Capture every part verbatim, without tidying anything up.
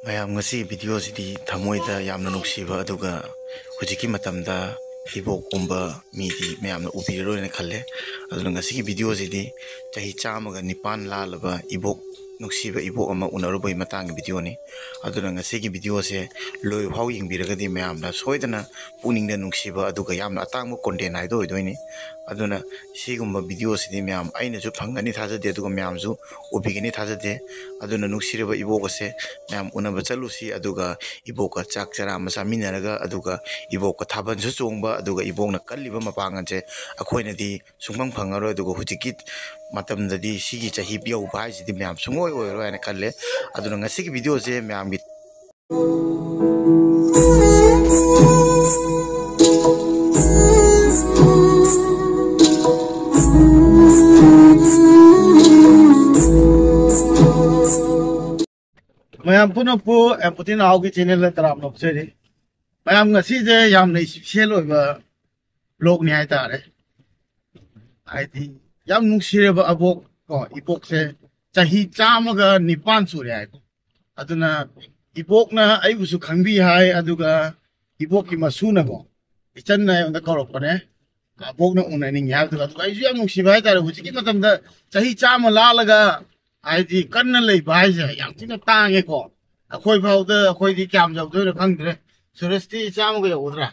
ꯃꯌꯥꯝ, ꯉꯁꯤꯒꯤ ꯚꯤꯗꯤꯑꯣꯁꯤꯗꯤ ꯊꯃꯣꯏꯗ ꯌꯥꯝꯅ ꯅꯨꯡꯁꯤꯕ, ꯑꯗꯨꯒ ꯍꯧꯖꯤꯛꯀꯤ ꯃꯇꯝꯗ ꯏꯕꯣꯛꯀꯨꯝꯕ ꯃꯤꯗꯤ ꯃꯌꯥꯝꯅ ꯎꯕꯤꯔꯔꯣꯏꯅ ꯈꯜꯂꯦ꯫ ꯑꯗꯨꯅ ꯉꯁꯤꯒꯤ ꯚꯤꯗꯤꯑꯣꯁꯤꯗꯤ ꯆꯍꯤ ꯆꯥꯝꯃꯒ ꯅꯤꯄꯥꯟ ꯂꯥꯜꯂꯕ ꯏꯕꯣꯛ, ꯅꯨꯡꯁꯤꯕ ꯏꯕꯣꯛ ꯑꯃ ꯎꯅꯔꯨꯕꯒꯤ ꯃꯇꯥꯡꯒꯤ ꯚꯤꯗꯤꯑꯣꯅꯤ꯫ ꯑꯗꯨꯅ ꯉꯁꯤꯒꯤ ꯚꯤꯗꯤꯑꯣꯁꯦ ꯂꯣꯏꯐꯥꯎ ꯌꯦꯡꯕꯤꯔꯒꯗꯤ ꯃꯌꯥꯝꯅ ꯁꯣꯏꯗꯅ ꯄꯨꯛꯅꯤꯡꯗ ꯅꯨꯡꯁꯤꯕ, ꯑꯗꯨꯒ ꯌꯥꯝꯅ ꯑꯇꯥꯡꯕ ꯀꯣꯟꯇꯦꯟ ꯍꯥꯏꯗꯣ ꯑꯣꯏꯗꯣꯏꯅꯤ꯫ ꯑꯗꯨꯅ ꯁꯤꯒꯨꯝꯕ ꯚꯤꯗꯤꯑꯣꯁꯤꯗꯤ ꯃꯌꯥꯝ ꯑꯩꯅꯁꯨ ꯐꯪꯒꯅꯤ ꯊꯥꯖꯗꯦ, ꯑꯗꯨꯒ ꯃꯌꯥꯝꯁꯨ ꯎꯕꯤꯒꯅꯤ ꯊꯥꯖꯗꯦ꯫ ꯑꯗꯨꯅ ꯅꯨꯡꯁꯤꯔꯕ ꯏꯕꯣꯛ ꯑꯁꯦ ꯃꯌꯥꯝ ꯎꯅꯕ ꯆꯠꯂꯨꯁꯤ, ꯑꯗꯨꯒ ꯏꯕꯣꯛꯀ ꯆꯥꯛ ꯆꯔꯥ ꯑꯃ ꯆꯥꯃꯤꯟꯅꯔꯒ, ꯑꯗꯨꯒ ꯏꯕꯣꯛꯀ ꯊꯥꯕꯜꯁꯨ ꯆꯣꯡꯕ, ꯑꯗꯨꯒ ꯏꯕꯣꯛꯅ ꯀꯜꯂꯤꯕ ꯃꯄꯥꯡꯒꯜꯁꯦ ꯑꯩꯈꯣꯏꯅꯗꯤ ꯁꯨꯡꯐꯪ ꯐꯪꯉꯔꯣꯏ꯫ ꯑꯗꯨꯒ ꯍꯧꯖꯤꯛꯀꯤ ꯃꯇꯝꯗꯗꯤ ꯁꯤꯒꯤ ꯆꯍꯤ ꯌꯧꯕ ꯍꯥꯏꯁꯤꯗꯤ ꯃꯌꯥꯝ ꯁꯨꯡꯑꯣꯏ ꯑꯣꯏꯔꯣꯏ ꯍꯥꯏꯅ ꯈꯜꯂꯦ꯫ ꯑꯗꯨꯅ ꯉꯁꯤꯒꯤ ꯚꯤꯗꯤꯑꯣꯁꯦ ꯃꯌꯥꯝꯒꯤ ꯃꯌꯥꯝ ꯄꯨꯝꯅꯃꯛꯄꯨ ꯑꯦꯝꯄꯇꯤ ꯅꯥꯎꯒꯤ ꯆꯦꯅꯦꯜꯗ ꯇꯔꯥꯝꯅ ꯑꯣꯛꯆꯔꯤ꯫ ꯃꯌꯥꯝ, ꯉꯁꯤꯁꯦ ꯌꯥꯝꯅ ꯏꯁꯄꯤꯁꯦꯜ ꯑꯣꯏꯕ ꯕ꯭ꯂꯣꯒꯅꯤ ꯍꯥꯏꯇꯥꯔꯦ꯫ ꯍꯥꯏꯗꯤ ꯌꯥꯝ ꯅꯨꯡꯁꯤꯔꯕ ꯑꯕꯣꯛ ꯀꯣ, ꯏꯕꯣꯛꯁꯦ ꯆꯍꯤ ꯆꯥꯝꯃꯒ ꯅꯤꯄꯥꯟ ꯁꯨꯔꯦ ꯍꯥꯏꯀꯣ꯫ ꯑꯗꯨꯅ ꯏꯕꯣꯛꯅ ꯑꯩꯕꯨꯁꯨ ꯈꯪꯕꯤ ꯍꯥꯏ, ꯑꯗꯨꯒ ꯏꯕꯣꯛꯀꯤ ꯃꯁꯨꯅꯀꯣ, ꯏꯆꯟꯅ ꯑꯩꯉꯣꯟꯗ ꯀꯧꯔꯛꯄꯅꯦ, ꯑꯕꯣꯛꯅ ꯎꯅꯅꯤꯡꯉꯦ ꯍꯥꯏꯕꯗꯨꯒ꯫ ꯑꯗꯨꯒ ꯑꯩꯁꯨ ꯌꯥꯝ ꯅꯨꯡꯁꯤꯕ ꯍꯥꯏꯇꯥꯔꯦ꯫ ꯍꯧꯖꯤꯛꯀꯤ ꯃꯇꯝꯗ ꯆꯍꯤ ꯆꯥꯝꯃ ꯂꯥꯜꯂꯒ ꯍꯥꯏꯗꯤ ꯀꯟꯅ ꯂꯩꯕ ꯍꯥꯏꯁꯦ ꯌꯥꯝ ꯊꯤꯅ ꯇꯥꯡꯉꯦꯀꯣ꯫ ꯑꯩꯈꯣꯏ ꯐꯥꯎꯗ ꯑꯩꯈꯣꯏꯗꯤ ꯀꯌꯥꯝ ꯌꯧꯗꯣꯏꯅꯣ ꯈꯪꯗ꯭ꯔꯦ꯫ ꯁꯨꯔꯦꯁꯇꯤ ꯆꯥꯝꯃꯒ ꯌꯧꯒꯗ꯭ꯔꯥ?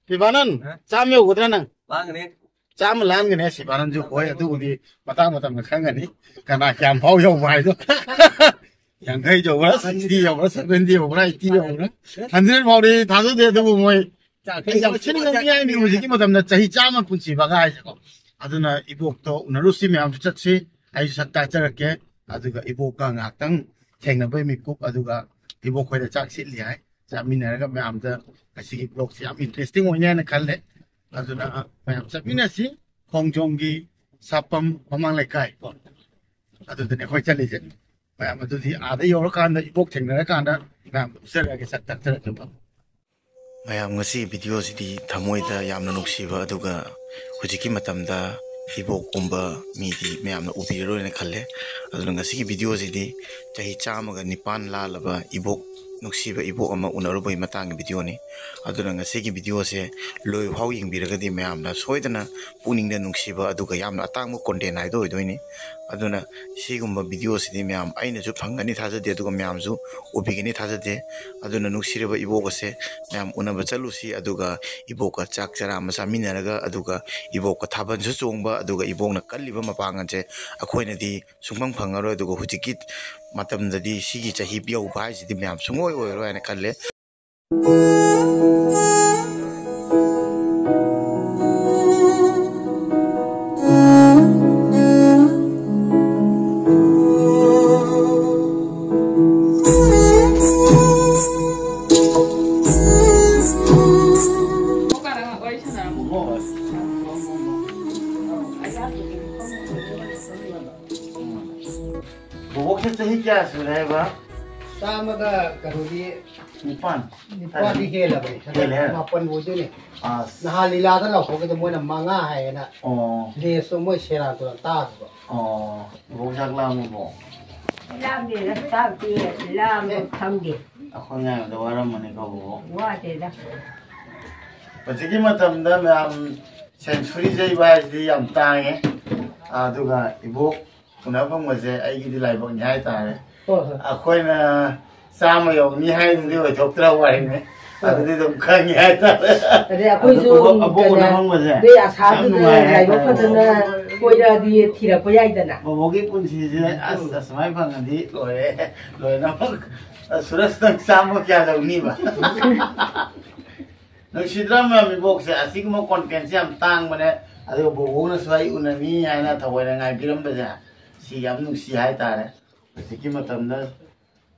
ꯁꯤꯕꯥꯅꯟ, ꯆꯥꯝꯃ ꯌꯧꯒꯗ꯭ꯔꯥ ꯅꯪ? ꯂꯥꯡꯒꯅꯤ꯫ ꯆꯥꯝꯃ ꯂꯥꯟꯒꯅꯤ ꯁꯤꯕꯥꯅꯟꯁꯨ꯫ ꯍꯣꯏ, ꯑꯗꯨꯕꯨꯗꯤ ꯃꯇꯥꯡ ꯃꯇꯝꯗ ꯈꯪꯒꯅꯤ ꯀꯅꯥ ꯀꯌꯥꯝ ꯐꯥꯎ ꯌꯧꯕ ꯍꯥꯏꯗꯣ꯫ ꯌꯥꯡꯈꯩ ꯌꯧꯕ꯭ꯔꯥ, ꯁꯤꯛꯁꯇꯤ ꯌꯧꯕ꯭ꯔꯥ, ꯁꯚꯦꯟꯇꯤ ꯌꯧꯕ꯭ꯔꯥ, ꯑꯩꯠꯇꯤ ꯌꯧꯕ꯭ꯔꯥ, ꯍꯟꯗ꯭ꯔꯦꯠ ꯐꯥꯎꯗꯤ ꯊꯥꯖꯗꯦ꯫ ꯑꯗꯨꯕꯨ ꯃꯣꯏ ꯌꯥꯝ ꯊꯤꯅ ꯉꯝꯃꯤ ꯍꯥꯏꯅꯤ ꯍꯧꯖꯤꯛꯀꯤ ꯃꯇꯝꯗ ꯆꯍꯤ ꯆꯥꯝꯃ ꯄꯨꯟꯁꯤꯕꯒ ꯍꯥꯏꯁꯦꯀꯣ꯫ ꯑꯗꯨꯅ ꯏꯕꯣꯛꯇꯣ ꯎꯅꯔꯨꯁꯤ, ꯃꯌꯥꯝꯁꯨ ꯆꯠꯁꯤ꯫ ꯑꯩꯁꯨ ꯁꯛ ꯇꯥꯛꯆꯔꯛꯀꯦ꯫ ꯑꯗꯨꯒ ꯏꯕꯣꯛꯀ ꯉꯥꯏꯍꯥꯛꯇꯪ ꯊꯦꯡꯅꯕꯩ ꯃꯤꯀꯨꯞ, ꯑꯗꯨꯒ ꯏꯕꯣꯛ ꯈꯣꯏꯗ ꯆꯥꯛ ꯁꯤꯠꯂꯤ ꯍꯥꯏ, ꯆꯥꯃꯤꯟꯅꯔꯒ ꯃꯌꯥꯝꯗ ꯉꯁꯤꯒꯤ ꯕ꯭ꯂꯣꯒꯁꯤ ꯌꯥꯝ ꯏꯟꯇꯔꯦꯁꯇꯤꯡ ꯑꯣꯏꯅꯤ ꯍꯥꯏꯅ ꯈꯜꯂꯦ꯫ ꯑꯗꯨꯅ ꯃꯌꯥꯝ ꯆꯠꯃꯤꯟꯅꯁꯤ꯫ ꯈꯣꯡꯖꯣꯝꯒꯤ ꯁꯥꯄꯝ ꯃꯃꯥꯡ ꯂꯩꯀꯥꯏ ꯀꯣ, ꯑꯗꯨꯗꯅꯦ ꯑꯩꯈꯣꯏ ꯆꯠꯂꯤꯁꯦ꯫ ꯃꯌꯥꯝ ꯑꯗꯨꯗꯤ ꯑꯥꯗ ꯌꯧꯔꯀꯥꯟꯗ ꯏꯕꯣꯛ ꯊꯦꯡꯅꯔꯀꯥꯟꯗ ꯃꯌꯥꯝ ꯎꯠꯆꯔꯛꯑꯒꯦ ꯁꯛ ꯇꯥꯛꯆꯔꯛꯀꯦ꯫ ꯃꯌꯥꯝ, ꯉꯁꯤ ꯚꯤꯗꯤꯑꯣꯁꯤꯗꯤ ꯊꯃꯣꯏꯗ ꯌꯥꯝꯅ ꯅꯨꯡꯁꯤꯕ, ꯑꯗꯨꯒ ꯍꯧꯖꯤꯛꯀꯤ ꯃꯇꯝꯗ ꯏꯕꯣꯛꯀꯨꯝꯕ ꯃꯤꯗꯤ ꯃꯌꯥꯝꯅ ꯎꯕꯤꯔꯔꯣꯏꯅ ꯈꯜꯂꯦ꯫ ꯑꯗꯨꯅ ꯉꯁꯤꯒꯤ ꯚꯤꯗꯤꯑꯣꯁꯤꯗꯤ ꯆꯍꯤ ꯆꯥꯝꯃꯒ ꯅꯤꯄꯥꯟ ꯂꯥꯜꯂꯕ ꯏꯕꯣꯛ, ꯅꯨꯡꯁꯤꯕ ꯏꯕꯣꯛ ꯑꯃ ꯎꯅꯔꯨꯕꯒꯤ ꯃꯇꯥꯡꯒꯤ ꯚꯤꯗꯤꯑꯣꯅꯤ꯫ ꯑꯗꯨꯅ ꯉꯁꯤꯒꯤ ꯚꯤꯗꯤꯑꯣꯁꯦ ꯂꯣꯏꯐꯥꯎ ꯌꯦꯡꯕꯤꯔꯒꯗꯤ ꯃꯌꯥꯝꯅ ꯁꯣꯏꯗꯅ ꯄꯨꯛꯅꯤꯡꯗ ꯅꯨꯡꯁꯤꯕ, ꯑꯗꯨꯒ ꯌꯥꯝꯅ ꯑꯇꯥꯡꯕ ꯀꯣꯟꯇꯦꯟ ꯍꯥꯏꯗꯣ ꯑꯣꯏꯗꯣꯏꯅꯤ꯫ ꯑꯗꯨꯅ ꯁꯤꯒꯨꯝꯕ ꯚꯤꯗꯤꯑꯣꯁꯤꯗꯤ ꯃꯌꯥꯝ ꯑꯩꯅꯁꯨ ꯐꯪꯒꯅꯤ ꯊꯥꯖꯗꯦ, ꯑꯗꯨꯒ ꯃꯌꯥꯝꯁꯨ ꯎꯕꯤꯒꯅꯤ ꯊꯥꯖꯗꯦ꯫ ꯑꯗꯨꯅ ꯅꯨꯡꯁꯤꯔꯕ ꯏꯕꯣꯛ ꯑꯁꯦ ꯃꯌꯥꯝ ꯎꯅꯕ ꯆꯠꯂꯨꯁꯤ, ꯑꯗꯨꯒ ꯏꯕꯣꯛꯀ ꯆꯥꯛ ꯆꯔꯥ ꯑꯃ ꯆꯥꯃꯤꯟꯅꯔꯒ, ꯑꯗꯨꯒ ꯏꯕꯣꯛꯀ ꯊꯥꯕꯜꯁꯨ ꯆꯣꯡꯕ, ꯑꯗꯨꯒ ꯏꯕꯣꯛꯅ ꯀꯜꯂꯤꯕ ꯃꯄꯥꯡꯒꯜꯁꯦ ꯑꯩꯈꯣꯏꯅꯗꯤ ꯁꯨꯡꯐꯪ ꯐꯪꯉꯔꯣꯏ꯫ ꯑꯗꯨꯒ ꯍꯧꯖꯤꯛꯀꯤ ꯃꯇꯝꯗꯗꯤ ꯁꯤꯒꯤ ꯆꯍꯤ ꯌꯧꯕ ꯍꯥꯏꯁꯤꯗꯤ ꯃꯌꯥꯝ ꯁꯨꯡꯑꯣꯏ ꯑꯣꯏꯔꯣꯏ ꯍꯥꯏꯅ ꯈꯜꯂꯦ꯫ ꯕꯣꯕꯣꯛꯁꯦ ꯆꯍꯤ ꯀꯌꯥ ꯁꯨꯔꯦ ꯍꯥꯏꯕ? ꯆꯥꯝꯃꯒ ꯀꯩꯅꯣꯗꯤ, ꯅꯤꯄꯥꯟ? ꯅꯤꯄꯥꯟꯗꯤ ꯍꯦꯜꯂꯕꯅꯤ꯫ ꯍꯦꯜꯂꯦ? ꯃꯥꯄꯟ ꯑꯣꯏꯗꯣꯏꯅꯦ꯫ ꯑꯁ꯫ ꯅꯍꯥꯟ ꯂꯤꯂꯥꯗ ꯂꯥꯎꯊꯣꯛꯄꯗ ꯃꯣꯏꯅ ꯃꯉꯥ ꯍꯥꯏꯌꯦꯅ, ꯑꯣ꯫ ꯂꯦꯁꯇꯣ ꯃꯣꯏ ꯁꯦꯔꯥꯟ ꯇꯨꯔꯥꯟ ꯇꯥꯈꯤꯕ꯫ ꯑꯣ, ꯕꯣꯕꯣꯛ ꯆꯥꯛ ꯂꯥꯝꯃꯤꯕꯣ? ꯂꯥꯝꯗꯦꯗ, ꯆꯥꯛꯇꯤ ꯂꯥꯝꯕ ꯈꯪꯗꯦ꯫ ꯑꯩꯈꯣꯏ ꯉꯥꯏꯕꯗ ꯋꯥꯔꯝꯃꯅꯤꯀꯣ, ꯕꯣꯕꯣꯛ? ꯋꯥꯗꯦꯗ꯫ ꯍꯧꯖꯤꯛꯀꯤ ꯃꯇꯝꯗ ꯃꯌꯥꯝ ꯁꯦꯟꯁꯨꯔꯤ ꯌꯩꯕ ꯍꯥꯏꯁꯤꯗꯤ ꯌꯥꯝ ꯇꯥꯡꯉꯦ꯫ ꯑꯗꯨꯒ ꯏꯕꯣꯛ ꯎꯅ ꯐꯪꯕꯁꯦ ꯑꯩꯒꯤꯗꯤ ꯂꯥꯏꯕꯛꯅꯤ ꯍꯥꯏꯇꯥꯔꯦ꯫ ꯍꯣꯏ, ꯍꯣꯏ꯫ ꯑꯩꯈꯣꯏꯅ ꯆꯥꯝꯃ ꯌꯧꯅꯤ ꯍꯥꯏꯗꯨꯗꯤ ꯑꯣꯏꯊꯣꯛꯇ꯭ꯔꯕ ꯋꯥꯔꯤꯅꯤ꯫ ꯍꯣꯏ꯫ ꯑꯗꯨꯗꯤ ꯑꯗꯨꯝ ꯈꯪꯉꯤ ꯍꯥꯏꯇꯥꯔꯦ꯫ ꯑꯗꯩ ꯑꯩꯈꯣꯏꯁꯨ ꯑꯗꯣ ꯑꯕꯣꯛ, ꯑꯕꯣꯛ ꯎꯅ ꯀꯩꯅꯣ, ꯐꯪꯕꯁꯦ ꯅꯣꯏ ꯌꯥꯝ ꯑꯁꯥꯗꯨꯗ ꯅꯨꯡꯉꯥꯏ ꯂꯥꯏꯕꯛ ꯍꯥꯏꯇꯥꯔꯦ꯫ ꯐꯖꯅ ꯀꯣꯏꯔꯛꯑꯗꯤ ꯊꯤꯔꯛꯄ ꯌꯥꯏꯗꯅ꯫ ꯕꯣꯕꯣꯛꯀꯤ ꯄꯨꯟꯁꯤꯁꯦ ꯑꯁ, ꯎꯝ꯫ ꯑꯁꯨꯃꯥꯏꯅ ꯐꯪꯉꯗꯤ ꯂꯣꯏꯔꯦ, ꯂꯣꯏꯅꯃꯛ꯫ ꯁꯨꯔꯖ, ꯅꯪ ꯆꯥꯝꯃ ꯀꯌꯥ ꯌꯧꯅꯤꯕ? ꯅꯨꯡꯁꯤꯗ꯭ꯔꯥ ꯃꯌꯥꯝ, ꯏꯕꯣꯛꯁꯦ ꯑꯁꯤꯒꯨꯝꯕ ꯀꯣꯟꯇꯦꯟꯁꯦ ꯌꯥꯝ ꯇꯥꯡꯕꯅꯦ꯫ ꯑꯗꯨꯒ ꯕꯣꯕꯣꯛꯅꯁꯨ ꯑꯩ ꯎꯅꯅꯤ ꯍꯥꯏꯅ ꯊꯑꯣꯏꯅ ꯉꯥꯏꯕꯤꯔꯝꯕꯁꯦ, ꯁꯤ ꯌꯥꯝ ꯅꯨꯡꯁꯤ ꯍꯥꯏꯇꯥꯔꯦ꯫ ꯍꯧꯖꯤꯛꯀꯤ ꯃꯇꯝꯗ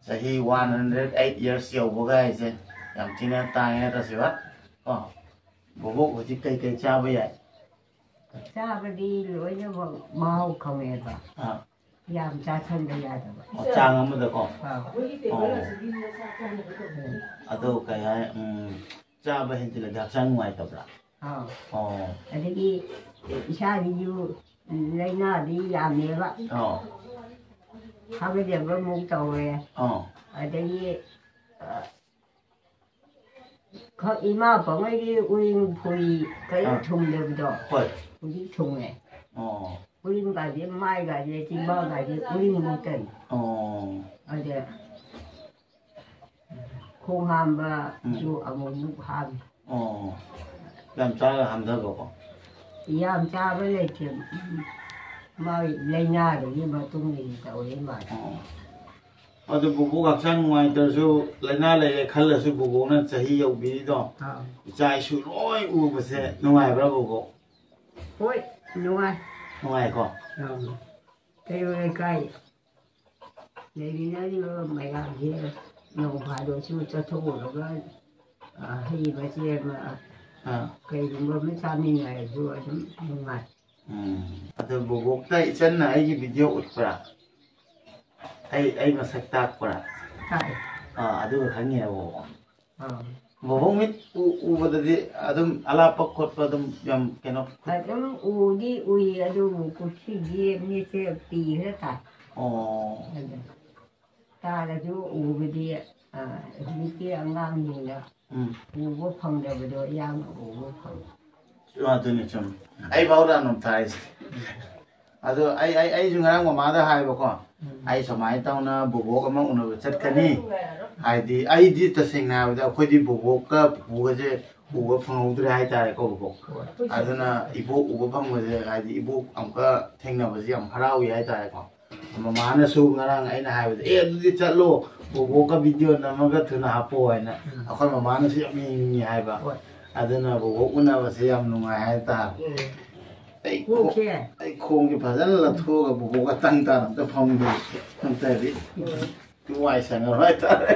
ꯆꯍꯤ one hundred eight years ꯌꯧꯕꯒ ꯍꯥꯏꯁꯦ ꯌꯥꯝ ꯊꯤꯅ ꯇꯥꯡꯉꯦ ꯅꯠꯇ꯭ꯔ ꯁꯤꯕ? ꯀꯣ? ꯕꯣꯕꯣꯛ ꯍꯧꯖꯤꯛ ꯀꯩꯀꯩ ꯆꯥꯕ ꯌꯥꯏ? ꯆꯥꯕꯗꯤ ꯂꯣꯏꯅꯃꯛ ꯃꯍꯥꯎ ꯈꯪꯉꯦꯕ꯫ ꯑꯥ꯫ ꯌꯥꯝ ꯆꯥꯁꯟꯕ ꯌꯥꯗꯕ꯫ ꯑꯣ, ꯆꯥꯡ ꯑꯃꯗꯀꯣ? ꯑꯥ꯫ ꯑꯣ꯫ ꯑꯗꯣ ꯀꯩ ꯍꯥꯏ, ꯎꯝ, ꯆꯥꯕ ꯍꯦꯟꯖꯤꯜꯂꯗꯤ ꯍꯛꯆꯥꯡ ꯅꯨꯡꯉꯥꯏꯇꯕ꯭ꯔꯥ? ꯑꯥ꯫ ꯑꯣ꯫ ꯑꯗꯒꯤ ꯏꯁꯥꯁꯤꯁꯨ ꯂꯥꯏꯅꯥꯗꯤ ꯌꯥꯝꯃꯦꯕ꯫ ꯑꯣ꯫ ꯍꯥꯒꯠꯆꯕ ꯑꯃꯨꯛ ꯇꯧꯔꯦ꯫ ꯑꯣ꯫ ꯑꯗꯒꯤ, ꯑ, ꯈ-, ꯏꯃꯥ ꯄꯪꯉꯩꯗꯤ ꯎꯔꯤꯡ ꯐꯨꯔꯤ ꯀꯔꯤꯝ ꯑꯥ꯫ ꯊꯨꯡꯗꯕꯗꯣ꯫ ꯍꯣꯏ꯫ ꯍꯧꯖꯤꯛ ꯊꯨꯡꯉꯦ꯫ ꯑꯣ꯫ ꯎꯔꯤꯡꯒꯥꯁꯦ ꯃꯥꯏꯒꯥꯁꯦ ꯆꯤꯟꯕꯥꯜꯒꯥꯁꯦ ꯎꯔꯤꯡ ꯉꯥꯛꯇꯅꯤ꯫ ꯑꯣ꯫ ꯑꯗ ꯈꯣꯡ ꯍꯥꯝꯕꯁꯨ ꯎꯝ꯫ ꯑꯃꯨꯛ ꯑꯃꯨꯛ ꯍꯥꯝꯃꯤ꯫ ꯑꯣ꯫ ꯌꯥꯝ ꯆꯥꯔꯒ ꯍꯥꯝꯊꯕꯀꯣ? ꯌꯥꯝ ꯆꯥꯕ ꯂꯩꯇꯦ꯫ ꯃꯥꯒꯤ ꯂꯥꯏꯅꯥꯗꯨꯒꯤ ꯃꯇꯨꯡ ꯏꯟꯅ ꯇꯧꯔꯦ ꯃꯥꯗꯤ꯫ ꯑꯣ꯫ ꯑꯗꯨ ꯕꯨꯕꯣꯛ ꯍꯛꯆꯥꯡ ꯅꯨꯡꯉꯥꯏꯇ꯭ꯔꯁꯨ, ꯂꯥꯏꯅꯥ ꯂꯩꯔꯦ ꯈꯜꯂꯁꯨ, ꯕꯨꯕꯣꯛꯅ ꯆꯍꯤ ꯌꯧꯕꯤꯔꯤꯗꯣ, ꯑꯥ꯫ ꯏꯆꯥ ꯏꯁꯨ ꯂꯣꯏ ꯎꯕꯁꯦ ꯅꯨꯡꯉꯥꯏꯕ꯭ꯔꯥ ꯕꯨꯕꯣꯛ? ꯍꯣꯏ, ꯅꯨꯡꯉꯥꯏ꯫ ꯅꯨꯡꯉꯥꯏꯀꯣ? ꯑꯥ꯫ ꯀꯩꯔꯣꯜ ꯂꯩꯀꯥꯏ ꯂꯩꯃꯤꯟꯅꯔꯤꯕ ꯃꯌꯥꯝꯁꯦ ꯅꯣꯡ ꯐꯥꯗꯣꯛꯁꯨ ꯆꯠꯊꯣꯛꯎꯔꯒ, ꯑ, ꯍꯩ ꯃꯆꯦ ꯑꯃ, ꯑꯥ꯫ ꯀꯩꯒꯨꯝꯕ ꯑꯃ ꯆꯥꯃꯤꯟꯅꯔꯁꯨ ꯑꯗꯨꯝ ꯅꯨꯡꯉꯥꯏ꯫ ꯎꯝ꯫ ꯑꯗꯨ ꯕꯣꯕꯣꯛꯇ ꯏꯆꯟꯅ ꯑꯩꯒꯤ ꯚꯤꯗꯤꯑꯣ ꯎꯠꯄ꯭ꯔꯥ? ꯑꯩ, ꯑꯩ ꯃꯁꯛ ꯇꯥꯛꯄ꯭ꯔꯥ? ꯇꯥꯛꯑꯦ꯫ ꯑꯥ, ꯑꯗꯨꯒ ꯈꯪꯉꯤꯔꯕ? ꯑꯥ꯫ ꯕꯣꯕꯣꯛ ꯃꯤꯠ ꯎ-, ꯎꯕꯗꯗꯤ ꯑꯗꯨꯝ ꯑꯂꯥꯞꯄ ꯈꯣꯠꯄ ꯑꯗꯨꯝ ꯌꯥꯝ ꯀꯩꯅꯣ ꯑꯗꯨꯝ ꯎꯗꯤ ꯎꯏ, ꯑꯗꯨꯕꯨ ꯀꯨꯝꯁꯤꯗꯤ ꯃꯤꯠꯁꯦ ꯄꯤ ꯈꯔ ꯇꯥꯏ꯫ ꯑꯣ꯫ ꯑꯗꯨ ꯇꯥꯔꯁꯨ ꯎꯕꯗꯤ, ꯑ, ꯍꯧꯖꯤꯛꯇꯤ ꯑꯉꯥꯡꯁꯤꯡꯅ ꯎꯝ꯫ ꯎꯕ ꯐꯪꯗꯕꯗꯣ ꯌꯥꯝꯅ ꯎꯕ ꯐꯪꯉꯤ꯫ ꯑꯗꯨꯅꯤ ꯆꯨꯝꯃꯤ꯫ ꯑꯩ ꯐꯥꯎꯗ ꯑꯗꯨꯝ ꯇꯥꯏꯁꯦ꯫ ꯑꯗꯣ ꯑꯩ, ꯑꯩ, ꯑꯩꯁꯨ ꯉꯔꯥꯡ ꯃꯃꯥꯗ ꯍꯥꯏꯕꯀꯣ, ꯎꯝ꯫ ꯑꯩ ꯁꯨꯃꯥꯏꯅ ꯇꯧꯅ ꯕꯣꯕꯣꯛ ꯑꯃ ꯎꯅꯕ ꯆꯠꯀꯅꯤ꯫ ꯍꯥꯏꯗꯤ ꯑꯩꯗꯤ ꯇꯁꯦꯡꯅ ꯍꯥꯏꯔꯕꯗ ꯑꯩꯈꯣꯏꯗꯤ ꯕꯣꯕꯣꯛꯀ ꯄꯨꯄꯨꯒꯁꯦ ꯎꯕ ꯐꯪꯍꯧꯗ꯭ꯔꯦ ꯍꯥꯏꯇꯥꯔꯦꯀꯣ ꯕꯣꯕꯣꯛ꯫ ꯍꯣꯏ꯫ ꯑꯗꯨꯅ ꯏꯕꯣꯛ ꯎꯕ ꯐꯪꯕꯁꯦ, ꯍꯥꯏꯗꯤ ꯏꯕꯣꯛ ꯑꯃꯨꯛꯀ ꯊꯦꯡꯅꯕꯁꯦ ꯌꯥꯝ ꯍꯔꯥꯎꯏ ꯍꯥꯏꯇꯥꯔꯦꯀꯣ꯫ ꯃꯃꯥꯅꯁꯨ ꯉꯔꯥꯡ ꯑꯩꯅ ꯍꯥꯏꯕꯗ, "ꯑꯦ, ꯑꯗꯨꯗꯤ ꯆꯠꯂꯣ, ꯕꯣꯕꯣꯛꯀ ꯚꯤꯗꯤꯑꯣ ꯅꯝꯃꯒ ꯊꯨꯅ ꯍꯥꯞꯄꯛꯑꯣ" ꯍꯥꯏꯅ ꯎꯝ꯫ ꯑꯩꯈꯣꯏ ꯃꯃꯥꯅꯁꯨ ꯌꯥꯝ ꯌꯦꯡꯅꯤꯡꯉꯤ ꯍꯥꯏꯕ꯫ ꯍꯣꯏ꯫ ꯑꯗꯨꯅ ꯕꯣꯕꯣꯛ ꯎꯅꯕꯁꯦ ꯌꯥꯝ ꯅꯨꯡꯉꯥꯏ ꯍꯥꯏꯇꯥꯔꯦ꯫ ꯎꯝ꯫ ꯑꯩ ꯈꯣ-, ꯀꯣꯛꯁꯦ꯫ ꯑꯩ ꯈꯣꯡꯁꯦ ꯐꯖꯅ ꯂꯧꯊꯣꯛꯑꯒ ꯕꯣꯕꯣꯛꯀ ꯇꯪ ꯇꯥꯅ ꯑꯝꯇ ꯐꯝꯒꯦ꯫ ꯅꯠꯇ꯭ꯔꯗꯤ ꯎꯝ꯫ ꯋꯥꯏ ꯁꯪꯉꯔꯣꯏ ꯍꯥꯏꯇꯥꯔꯦ꯫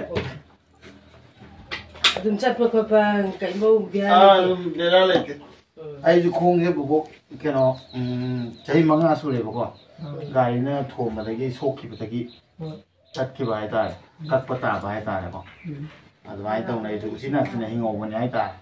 ꯑꯗꯨꯝ ꯆꯠꯄ ꯈꯣꯠꯄ ꯀꯩꯝꯐꯧ ꯕꯦꯔꯥ ꯑꯥ, ꯂꯩꯇꯦ? ꯑꯗꯨꯝ ꯕꯦꯔꯥ ꯂꯩꯇꯦ꯫ ꯎꯝ꯫ ꯑꯩꯁꯨ ꯈꯣꯡꯁꯦ ꯕꯣꯕꯣꯛ ꯀꯩꯅꯣ, ꯎꯝ, ꯆꯍꯤ ꯃꯉꯥ ꯁꯨꯔꯦꯕꯀꯣ꯫ ꯎꯝ꯫ ꯒꯥꯔꯤꯅ ꯊꯣꯝꯕꯗꯒꯤ ꯁꯣꯛꯈꯤꯕꯗꯒꯤ ꯍꯣꯏ꯫ ꯇꯠꯈꯤꯕ ꯍꯥꯏꯇꯥꯔꯦ꯫ ꯎꯝ꯫ ꯀꯛꯄ ꯇꯥꯕ ꯍꯥꯏꯇꯥꯔꯦꯀꯣ꯫ ꯎꯝ꯫ ꯑꯗꯨꯃꯥꯏꯅ ꯇꯧꯅ ꯑꯩꯁꯨ ꯎꯆꯤꯟ ꯅꯥꯆꯤꯟꯅ ꯍꯤꯡꯍꯧꯕꯅꯤ ꯍꯥꯏꯇꯥꯔꯦ꯫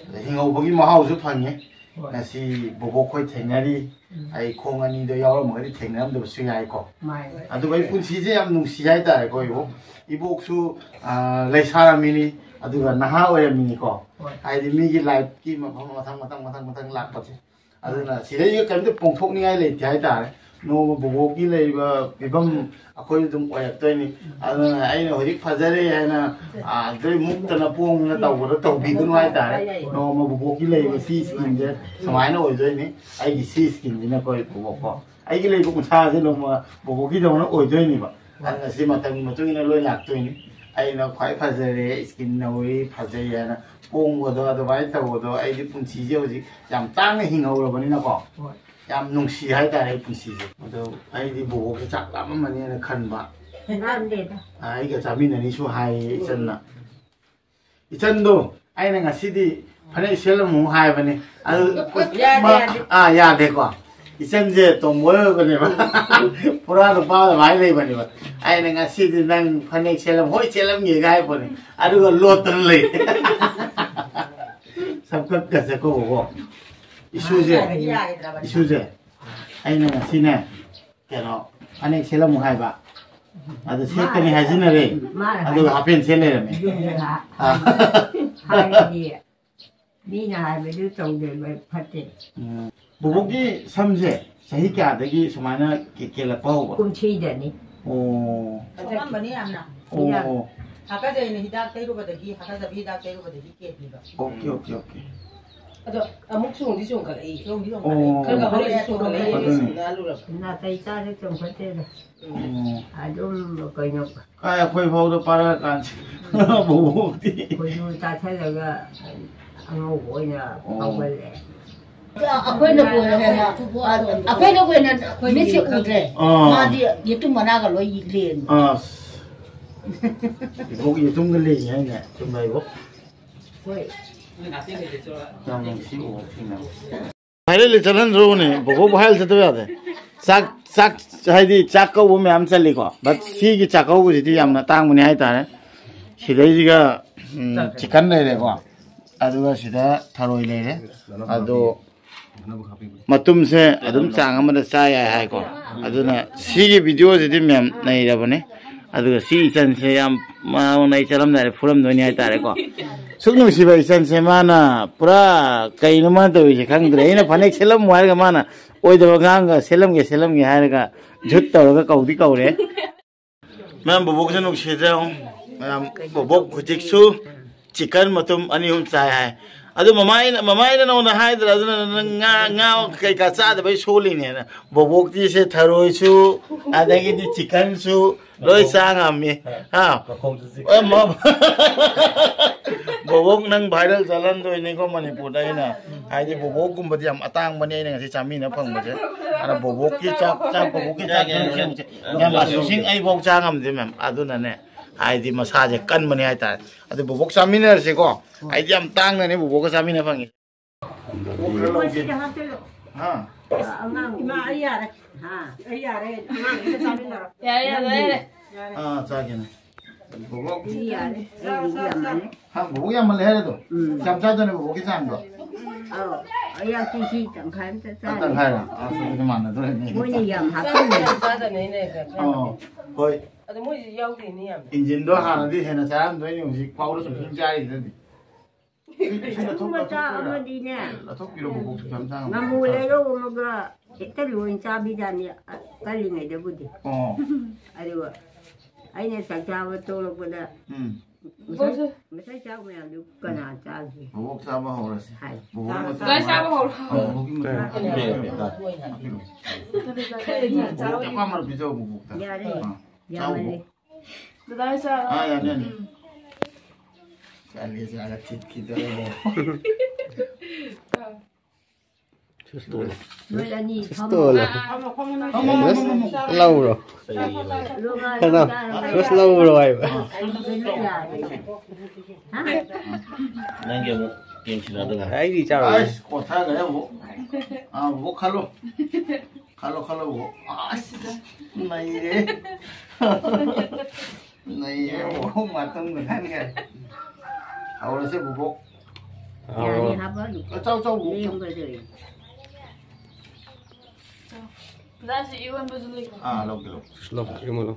ꯑꯗ ꯍꯤꯡꯍꯧꯕꯒꯤ ꯃꯍꯥꯎꯁꯨ ꯐꯪꯉꯦ꯫ ꯍꯣꯏ꯫ ꯉꯁꯤ ꯕꯣꯕꯣꯛ ꯈꯣꯏ ꯊꯦꯡꯅꯔꯤ꯫ ꯎꯝ꯫ ꯑꯩ ꯈꯣꯡ ꯑꯅꯤꯗꯣ ꯌꯥꯎꯔꯝꯃꯒꯗꯤ ꯊꯦꯡꯅꯔꯝꯗꯕꯁꯨ ꯌꯥꯏꯀꯣ꯫ ꯃꯥꯅꯦ꯫ ꯑꯗꯨꯒ ꯑꯩ ꯄꯨꯟꯁꯤꯁꯦ ꯌꯥꯝ ꯅꯨꯡꯁꯤ ꯍꯥꯏꯇꯥꯔꯦꯀꯣ꯫ ꯏꯕꯣꯛ, ꯏꯕꯣꯛꯁꯨ, ꯑ, ꯂꯩꯁꯥꯔꯝꯃꯤꯅꯤ, ꯑꯗꯨꯒ ꯅꯍꯥ ꯑꯣꯏꯔꯝꯃꯤꯅꯤꯀꯣ꯫ ꯍꯣꯏ꯫ ꯍꯥꯏꯗꯤ ꯃꯤꯒꯤ ꯂꯥꯏꯐꯀꯤ ꯃꯐꯝ ꯃꯊꯪ ꯃꯊꯪ ꯃꯊꯪ ꯃꯊꯪ ꯂꯥꯛꯄꯁꯦ꯫ ꯑꯗꯨꯅ ꯁꯤꯗꯩꯁꯤꯗ ꯀꯔꯤꯝꯇ ꯄꯣꯡꯊꯣꯛꯅꯤꯡꯉꯥꯏ ꯂꯩꯇꯦ ꯍꯥꯏꯇꯥꯔꯦ꯫ ꯅꯣꯡꯃ ꯕꯣꯕꯣꯛꯀꯤ ꯂꯩꯔꯤꯕ ꯐꯤꯕꯝ ꯑꯩꯈꯣꯏꯁꯨ ꯑꯗꯨꯝ ꯑꯣꯏꯔꯛꯇꯣꯏꯅꯤ꯫ ꯑꯗꯨꯅ ꯑꯩꯅ ꯍꯧꯖꯤꯛ ꯐꯖꯔꯦ ꯍꯥꯏꯅ, ꯑ, ꯑꯗꯩ ꯃꯨꯛꯇꯅ ꯄꯣꯡꯗꯅ ꯇꯧꯕꯗꯣ ꯇꯧꯕꯤꯒꯅꯨ ꯍꯥꯏꯇꯥꯔꯦ꯫ ꯅꯣꯡꯃ ꯕꯣꯕꯣꯛꯀꯤ ꯂꯩꯔꯤꯕ ꯁꯤ ꯁ꯭ꯀꯤꯟꯁꯦ ꯁꯨꯃꯥꯏꯅ ꯑꯣꯏꯗꯣꯏꯅꯤ꯫ ꯑꯩꯒꯤ ꯁꯤ ꯁ꯭ꯀꯤꯟꯁꯤꯅ ꯑꯩꯈꯣꯏ ꯕꯣꯕꯣꯛꯀꯣ꯫ ꯑꯩꯒꯤ ꯂꯩꯕ ꯎꯟꯁꯥꯁꯦ ꯅꯣꯡꯃ ꯕꯣꯕꯣꯛꯀꯤꯗꯧꯅ ꯑꯣꯏꯗꯣꯏꯅꯤꯕ꯫ ꯑꯗꯨꯅ ꯁꯤ ꯃꯇꯝꯒꯤ ꯃꯇꯨꯡ ꯏꯟꯅ ꯂꯣꯏ ꯂꯥꯛꯇꯣꯏꯅꯤ꯫ ꯑꯩꯅ ꯈ꯭ꯋꯥꯏ ꯐꯖꯔꯦ, ꯁ꯭ꯀꯤꯟ ꯅꯧꯔꯤ, ꯐꯖꯩ ꯍꯥꯏꯅ ꯄꯣꯡꯕꯗꯣ ꯑꯗꯨꯃꯥꯏꯅ ꯇꯧꯕꯗꯣ ꯑꯩꯗꯤ ꯄꯨꯟꯁꯤꯁꯦ ꯍꯧꯖꯤꯛ ꯌꯥꯝ ꯇꯥꯡꯅ ꯍꯤꯡꯍꯧꯔꯕꯅꯤꯅꯀꯣ꯫ ꯍꯣꯏ꯫ ꯌꯥꯝ ꯅꯨꯡꯁꯤ ꯍꯥꯏꯇꯥꯔꯦ ꯑꯩ ꯄꯨꯟꯁꯤꯁꯦ꯫ ꯑꯗꯣ ꯑꯩꯗꯤ ꯕꯣꯕꯣꯛꯁꯦ ꯆꯥꯛ ꯂꯥꯝꯃꯝꯃꯅꯤꯅ ꯈꯟꯕ꯫ ꯂꯥꯝꯗꯦꯗ꯫ ꯑ, ꯑꯩꯒ ꯆꯥꯃꯤꯟꯅꯅꯤꯁꯨ ꯍꯥꯏꯌꯦ ꯏꯆꯟꯅ꯫ ꯏꯆꯟꯗꯣ ꯑꯩꯅ ꯉꯁꯤꯗꯤ ꯐꯅꯦꯛ ꯁꯦꯠꯂꯝꯃꯨ ꯍꯥꯏꯕꯅꯤ꯫ ꯑꯗꯨ ꯌꯥꯗꯦ, ꯃꯥ-, ꯌꯥꯗꯦ꯫ ꯑꯥ, ꯌꯥꯗꯦꯀꯣ꯫ ꯏꯆꯟꯁꯦ ꯇꯣꯝꯕꯣꯏ ꯑꯣꯏꯕꯅꯦꯕ꯫ ꯄꯨꯔꯥ ꯅꯨꯄꯥ ꯑꯗꯨꯃꯥꯏꯅ ꯂꯩꯕꯅꯦꯕ꯫ ꯑꯩꯅ ꯉꯁꯤꯗꯤ ꯅꯪ ꯐꯅꯦꯛ ꯁꯦꯠꯂꯝ-, ꯍꯣꯏ, ꯁꯦꯠꯂꯝꯒꯦꯒ ꯍꯥꯏꯕꯅꯤ꯫ ꯑꯗꯨꯒ ꯂꯣꯠꯇꯅ ꯂꯩ꯫ ꯁꯝꯀꯛꯀꯁꯦ ꯀꯣ ꯕꯣꯕꯣꯛ꯫ ꯏꯁꯨꯁꯦ, ꯌꯥꯒꯤꯗ꯭ꯔꯕꯅꯦ꯫ ꯏꯁꯨꯁꯦ, ꯑꯩꯅ ꯉꯁꯤꯅꯦ, ꯀꯩꯅꯣ, ꯐꯅꯦꯛ ꯁꯦꯠꯂꯝꯃꯨ ꯍꯥꯏꯕ꯫ ꯑꯗꯨ ꯁꯦꯠꯀꯅꯤ ꯍꯥꯏꯖꯤꯟꯅꯔꯦ꯫ ꯃꯥꯅ ꯑꯗꯨꯒ ꯍꯥꯏ-, ꯍꯥꯐꯦꯟ ꯁꯦꯠ ꯂꯩꯔꯝꯃꯦ꯫ ꯌꯨꯝꯗ ꯑꯥ꯫ ꯍꯥꯏꯔꯗꯤ ꯃꯤꯅ ꯍꯥꯏꯕꯗꯨ ꯇꯧꯗꯦꯕ ꯐꯠꯇꯦ꯫ ꯎꯝ꯫ ꯕꯣꯕꯣꯛꯀꯤ ꯁꯝꯁꯦ ꯆꯍꯤ ꯀꯌꯥꯗꯒꯤ ꯁꯨꯃꯥꯏꯅ ꯀꯦ-, ꯀꯦꯜꯂꯛꯄ ꯍꯧꯕ? ꯀꯨꯝꯁꯤꯗꯅꯤ꯫ ꯑꯣ꯫ ꯁꯣꯛꯂꯝꯕꯅꯤ ꯌꯥꯝꯅ꯫ ꯑꯣ꯫ ꯍꯥꯀꯠꯖꯩꯅ ꯍꯤꯗꯥꯛ ꯇꯩꯔꯨꯕꯗꯒꯤ, ꯍꯥꯀꯠꯖꯕꯤ ꯍꯤꯗꯥꯛ ꯇꯩꯔꯨꯕꯗꯒꯤ ꯀꯦꯜꯂꯤꯕ꯫ Okay, okay, okay. ꯑꯗꯣ ꯑꯃꯨꯛ ꯆꯣꯡꯗꯤ ꯆꯣꯡꯈꯠꯂꯛꯏ꯫ ꯆꯣꯡꯗꯤ ꯆꯣꯡꯈꯠꯂꯛꯏ꯫ ꯑꯣ꯫ ꯈꯔ ꯈꯔ ꯍꯧꯔꯛꯑꯦ, ꯆꯣꯡꯈꯠꯂꯛꯏ꯫ ꯑꯗꯨꯅꯤ꯫ ꯁꯤꯡꯅ ꯂꯨꯔꯕ꯫ ꯅꯥꯇꯩ ꯆꯥꯗ ꯆꯣꯡꯈꯠꯇꯦꯗ꯫ ꯑꯣ꯫ ꯑꯗꯨꯝ ꯀꯩꯅꯣ꯫ ꯀꯥꯏ ꯑꯩꯈꯣꯏ ꯐꯥꯎꯗ ꯄꯥꯔꯛꯑꯀꯥꯟꯁꯤ ꯕꯣꯕꯣꯛꯇꯤ꯫ ꯈꯣꯏꯖꯨ ꯆꯥꯁꯤꯜꯂꯒ ꯑꯉꯧꯕ ꯑꯣꯏꯅ ꯑꯣ꯫ ꯍꯧꯒꯠꯂꯦ꯫ ꯑꯩꯈꯣꯏꯅ ꯀꯣꯟꯅ ꯍꯦꯟꯅ, ꯑꯩꯈꯣꯏꯅ ꯀꯣꯟꯅ ꯃꯤꯠꯁꯦ ꯎꯗ꯭ꯔꯦ꯫ ꯑꯥ꯫ ꯃꯥꯗꯤ ꯌꯦꯇꯨꯝ ꯃꯅꯥꯒ ꯂꯣꯏ ꯂꯦꯟ꯫ ꯑꯁ꯫ ꯏꯕꯣꯛ ꯌꯦꯇꯨꯝꯒ ꯂꯦꯡꯉꯤ ꯍꯥꯏꯅꯦ꯫ ꯆꯨꯝꯕ꯭ꯔꯥ ꯏꯕꯣꯛ? ꯍꯣꯏ꯫ ꯌꯥꯝ ꯅꯨꯡꯁꯤ ꯎꯕ ꯊꯦꯡꯅꯕ꯫ ꯚꯥꯏꯔꯦꯜꯗ ꯆꯠꯍꯟꯗ꯭ꯔꯣꯅꯦ? ꯕꯣꯕꯣꯛ ꯚꯥꯏꯔꯦꯜ ꯆꯠꯇꯕ ꯌꯥꯗꯦ꯫ ꯆꯥꯛ, ꯆꯥꯛ ꯍꯥꯏꯗꯤ ꯆꯥꯛ ꯀꯧꯕ ꯃꯌꯥꯝ ꯆꯠꯂꯤꯀꯣ꯫ But ꯁꯤꯒꯤ ꯆꯥꯛꯀꯧꯕꯁꯤꯗꯤ ꯌꯥꯝꯅ ꯇꯥꯡꯕꯅꯤ ꯍꯥꯏꯇꯥꯔꯦ꯫ ꯁꯤꯗꯩꯁꯤꯒ ꯎꯝ, ꯆꯤꯀꯟ ꯂꯩꯔꯦꯀꯣ, ꯑꯗꯨꯒ ꯁꯤꯗ ꯊꯔꯣꯏ ꯂꯩꯔꯦ꯫ ꯑꯗꯣ ꯃꯇꯨꯝꯁꯦ ꯑꯗꯨꯝ ꯆꯥꯡ ꯑꯃꯗ ꯆꯥ ꯌꯥꯏ ꯍꯥꯏꯀꯣ꯫ ꯑꯗꯨꯅ ꯁꯤꯒꯤ ꯚꯤꯗꯤꯑꯣꯁꯤꯗꯤ ꯃꯌꯥꯝ ꯅꯩꯔꯕꯅꯦ꯫ ꯑꯗꯨꯒ ꯁꯤ ꯏꯆꯟꯁꯦ ꯌꯥꯝ ꯃꯉꯣꯟꯗ ꯑꯩ ꯆꯠꯂꯝꯗꯥꯏꯗ ꯐꯨꯔꯝꯗꯣꯏꯅꯤ ꯍꯥꯏꯇꯥꯔꯦꯀꯣ꯫ ꯁꯨꯛ ꯅꯨꯡꯁꯤꯕ ꯏꯆꯟꯁꯦ ꯃꯥꯅ ꯄꯨꯔꯥ ꯀꯩꯅꯣ ꯃꯥꯅ ꯇꯧꯔꯤꯁꯦ ꯈꯪꯗ꯭ꯔꯦ꯫ ꯑꯩꯅ ꯐꯅꯦꯛ ꯁꯦꯠꯂꯝꯃꯨ ꯍꯥꯏꯔꯒ ꯃꯥꯅ ꯑꯣꯏꯗꯕ ꯉꯥꯡꯒ ꯁꯦꯠꯂꯝꯒꯦ ꯁꯦꯠꯂꯝꯒꯦ ꯍꯥꯏꯔꯒ ꯖꯨꯠ ꯇꯧꯔꯒ ꯀꯧꯗꯤ ꯀꯧꯔꯦ꯫ ꯃꯌꯥꯝ ꯕꯣꯕꯣꯛꯁꯦ ꯅꯨꯡꯁꯤꯗ꯭ꯔꯦ ꯌꯦꯡꯉꯣ꯫ ꯃꯌꯥꯝ ꯕꯣꯕꯣꯛ ꯍꯧꯖꯤꯛꯁꯨ ꯆꯤꯀꯟ ꯃꯇꯨꯝ ꯑꯅꯤ ꯑꯍꯨꯝ ꯆꯥꯏ ꯍꯥꯏ꯫ ꯑꯗꯨ ꯃꯃꯥꯏꯅ ꯃꯃꯥꯏꯅ ꯅꯉꯣꯟꯗ ꯍꯥꯏꯗ꯭ꯔꯥ? ꯑꯗꯨꯅ ꯅꯪ ꯉꯥ ꯉꯥ ꯀꯩꯀꯥ ꯆꯥꯗꯕꯩ ꯁꯣꯜꯂꯤꯅꯦꯅ꯫ ꯕꯣꯕꯣꯛꯇꯤꯁꯦ ꯊꯔꯣꯏꯁꯨ ꯑꯗꯒꯤꯗꯤ ꯆꯤꯀꯟꯁꯨ ꯂꯣꯏ ꯆꯥ ꯉꯝꯃꯤ꯫ ꯍꯥ? ꯃꯈꯣꯡꯁꯨ ꯆꯤꯛ ꯑꯦ, ꯃ- ꯕꯣꯕꯣꯛ ꯅꯪ ꯚꯥꯏꯔꯦꯜ ꯆꯠꯍꯟꯗꯣꯏꯅꯤꯀꯣ ꯃꯅꯤꯄꯨꯔꯗ ꯑꯩꯅ꯫ ꯍꯥꯏꯗꯤ ꯕꯣꯕꯣꯛꯀꯨꯝꯕꯗꯤ ꯌꯥꯝ ꯑꯇꯥꯡꯕꯅꯤ ꯑꯩꯅ ꯉꯁꯤ ꯆꯥꯃꯤꯟꯅ ꯐꯪꯕꯁꯦ꯫ ꯑꯗ ꯕꯣꯕꯣꯛꯀꯤ ꯆꯥꯛ ꯆꯥꯛ ꯕꯣꯕꯣꯛꯀꯤ ꯆꯥꯛ ꯌꯥꯝ ꯑꯁꯨꯁꯤꯡ ꯑꯩꯐꯥꯎ ꯆꯥ ꯉꯝꯗꯦ ꯃꯦꯝ꯫ ꯑꯗꯨꯅꯅꯦ ꯍꯥꯏꯗꯤ ꯃꯁꯥꯁꯦ ꯀꯟꯕꯅꯦ ꯍꯥꯏꯇꯥꯔꯦ꯫ ꯑꯗꯨ ꯕꯣꯕꯣꯛ ꯆꯥꯃꯤꯟꯅꯔꯁꯤꯀꯣ꯫ ꯑꯩꯗꯤ ꯌꯥꯝ ꯇꯥꯡꯅꯅꯦ ꯕꯣꯕꯣꯛꯀ ꯆꯥꯃꯤꯟꯅ ꯐꯪꯉꯤ꯫ ꯃꯣꯏꯁꯤꯗ ꯍꯥꯞꯆꯜꯂꯣ꯫ ꯍꯥ? ꯑꯉꯥꯡ ꯏꯃꯥ ꯑꯩ ꯌꯥꯔꯦ꯫ ꯍꯥ? ꯑꯩ ꯌꯥꯔꯦ꯫ ꯑꯉꯥꯡꯁꯤꯒ ꯆꯥꯃꯤꯟꯅꯔꯣ꯫ ꯌꯥꯔꯦ, ꯌꯥꯔꯦ, ꯌꯥꯔꯦ꯫ ꯑꯥ, ꯆꯥꯒꯦꯅꯦ꯫ ꯕꯣꯕꯣꯛ꯫ ꯑꯩꯗꯤ ꯌꯥꯔꯦ꯫ ꯑꯩꯗꯤ ꯌꯥꯝꯃꯜꯂꯦ꯫ ꯍꯥ, ꯕꯣꯕꯣꯛ ꯌꯥꯝꯃꯜꯂꯦ ꯍꯥꯏꯔꯗꯣ? ꯎꯝ꯫ ꯀꯌꯥꯝ ꯆꯥꯗꯣꯏꯅꯣ ꯕꯣꯕꯣꯛꯀꯤ ꯆꯥꯡꯗꯣ? ꯑꯧ꯫ ꯑꯩ ꯌꯥꯝ ꯀꯦꯖꯤ ꯇꯪꯈꯥꯏ ꯑꯝꯇ ꯑꯥ, ꯆꯥꯔꯦ꯫ ꯇꯪꯈꯥꯏꯔꯣ? ꯑꯁ, ꯑꯗꯨꯗꯤ ꯃꯥꯟꯅꯗꯣꯔꯦꯅꯦ꯫ ꯃꯣꯏꯅ ꯌꯥꯝ ꯍꯥꯞꯆꯤꯟꯕ꯫ ꯆꯥꯗꯅꯦ ꯑꯩꯅ ꯈꯔ ꯆꯥꯗꯦ꯫ ꯑꯣ, ꯍꯣꯏ꯫ ꯑꯗꯣ ꯃꯣꯏꯁꯨ ꯌꯥꯎꯗꯦꯅꯦ ꯌꯥꯝ꯫ ꯏꯟꯖꯤꯟꯗꯣ ꯍꯥꯟꯅꯗꯤ ꯍꯦꯟꯅ ꯆꯥꯔꯝꯗꯣꯏꯅꯤ, ꯍꯧꯖꯤꯛ ꯐꯥꯎꯗ ꯁꯨꯝ ꯁꯨꯝ ꯆꯥꯔꯤꯁꯤꯅꯗꯤ꯫ ꯁꯤ, ꯁꯤ ꯂꯧꯊꯣꯛ-, ꯃꯆꯥ ꯂꯧꯊꯣꯛꯄꯤꯔꯣ꯫ ꯑꯃꯗꯤꯅꯦ, ꯂꯧꯊꯣꯛꯄꯤꯔꯣ, ꯕꯣꯕꯣꯛꯁꯨ ꯌꯥꯝ ꯆꯥꯡ ꯉꯝꯃꯣꯏ꯫ ꯉꯥꯃꯨ ꯂꯩꯔꯧ ꯑꯃꯒ ꯍꯦꯛꯇ ꯂꯣꯏ ꯆꯥꯕꯤꯖꯥꯠꯅꯤ, ꯑ, ꯀꯜꯂꯤꯉꯩꯗꯕꯨꯗꯤ꯫ ꯑꯣ꯫ ꯑꯗꯨꯒ ꯑꯩꯅ ꯆꯥꯛ ꯆꯥꯕ ꯇꯣꯛꯂꯛꯄꯗ ꯎꯝ꯫ ꯉꯁꯥꯏ, ꯉꯁꯥꯏ ꯆꯥꯛ ꯃꯌꯥꯝꯗꯨ ꯀꯅꯥ ꯆꯥꯒꯦ? ꯕꯣꯕꯣꯛ ꯆꯥꯕ ꯍꯧꯔꯁꯤ꯫ ꯍꯥꯏ꯫ ꯕꯣꯕꯣꯛ ꯆꯥꯔꯣ, ꯃꯇꯨꯡ ꯆꯥꯔꯣ, ꯆꯥꯕ ꯍꯧꯔꯣ꯫ ꯑ, ꯕꯣꯕꯣꯛꯀꯤ ꯃꯇꯨꯡ ꯍꯥꯞꯄꯤꯔꯣ, ꯍꯥꯞꯄꯤꯔꯣ꯫ ꯕꯣꯕꯣꯛꯀꯤ ꯑꯄꯥꯝꯕ ꯑꯃ ꯄꯤꯖꯧ, ꯕꯣꯕꯣꯛꯇ꯫ ꯌꯥꯔꯦ꯫ ꯑ, ꯌꯥꯝꯃꯜꯂꯦ꯫ ꯆꯥꯎ꯫ ꯗꯗꯥ ꯆꯥꯔꯣ꯫ ꯑꯥ, ꯌꯥꯅꯤ, ꯌꯥꯅꯤ꯫ ꯎꯝ꯫ ꯆꯥꯒꯦ, ꯆꯥꯒꯦ, ꯊꯤꯠꯈꯤꯗꯣꯔꯦ꯫ ꯆꯥꯎ꯫ ꯅꯣꯏ ꯑꯅꯤ ꯐꯝꯃꯣ꯫ ꯁꯤꯁꯇꯣꯂꯣ꯫ ꯐꯝꯃꯣ, ꯐꯝꯃꯣ, ꯅꯪ꯫ ꯐꯝꯃꯣ, ꯐꯝꯃꯣ, ꯐꯝꯃꯣ꯫ ꯂꯧꯔꯣ꯫ ꯂꯣꯡꯉꯥ ꯀꯩꯅꯣ, ꯆꯥꯔꯣ꯫ ꯁꯤꯁ ꯂꯧꯔꯣ ꯍꯥꯏꯕ꯫ ꯑꯩꯗꯤ ꯌꯥꯔꯦ꯫ ꯍꯥ? ꯅꯪꯒꯤ ꯑꯃꯨꯛ ꯌꯦꯡꯁꯤꯜꯂꯗꯅ꯫ ꯑꯩꯗꯤ ꯆꯥꯔꯣꯏ꯫ ꯑꯁ, ꯀꯣꯊꯈ꯭ꯔꯦ ꯑꯃꯨꯛ꯫ ꯑꯥ, ꯑꯃꯨꯛ ꯈꯜꯂꯣ꯫ ꯈꯜꯂꯣ, ꯈꯜꯂꯣ, ꯑꯃꯨꯛ꯫ ꯑꯁ, ꯅꯩꯔꯦ꯫ ꯅꯩꯌꯦ, ꯑꯣ, ꯃꯇꯨꯡꯗ ꯈꯟꯈ꯭ꯔꯦ꯫ ꯍꯧꯔꯁꯦ, ꯕꯨꯕꯣꯛ꯫ ꯌꯥꯅꯤ, ꯍꯥꯞꯄ ꯑꯗꯨꯝ꯫ ꯑ, ꯆꯥꯎ, ꯆꯥꯎ, ꯕꯨꯕꯣꯛ, ꯆꯥꯎ꯫ ꯂꯦꯡꯕꯗ ꯂꯩ꯫ ꯄꯨꯔꯥꯁꯤ ꯏꯔꯣꯟꯕꯁꯨ ꯂꯩꯀꯣ꯫ ꯑꯥ, ꯂꯧꯒꯦ, ꯂꯧꯒꯦ꯫ ꯂꯧ, ꯏꯔꯣꯟꯕ ꯂꯧ꯫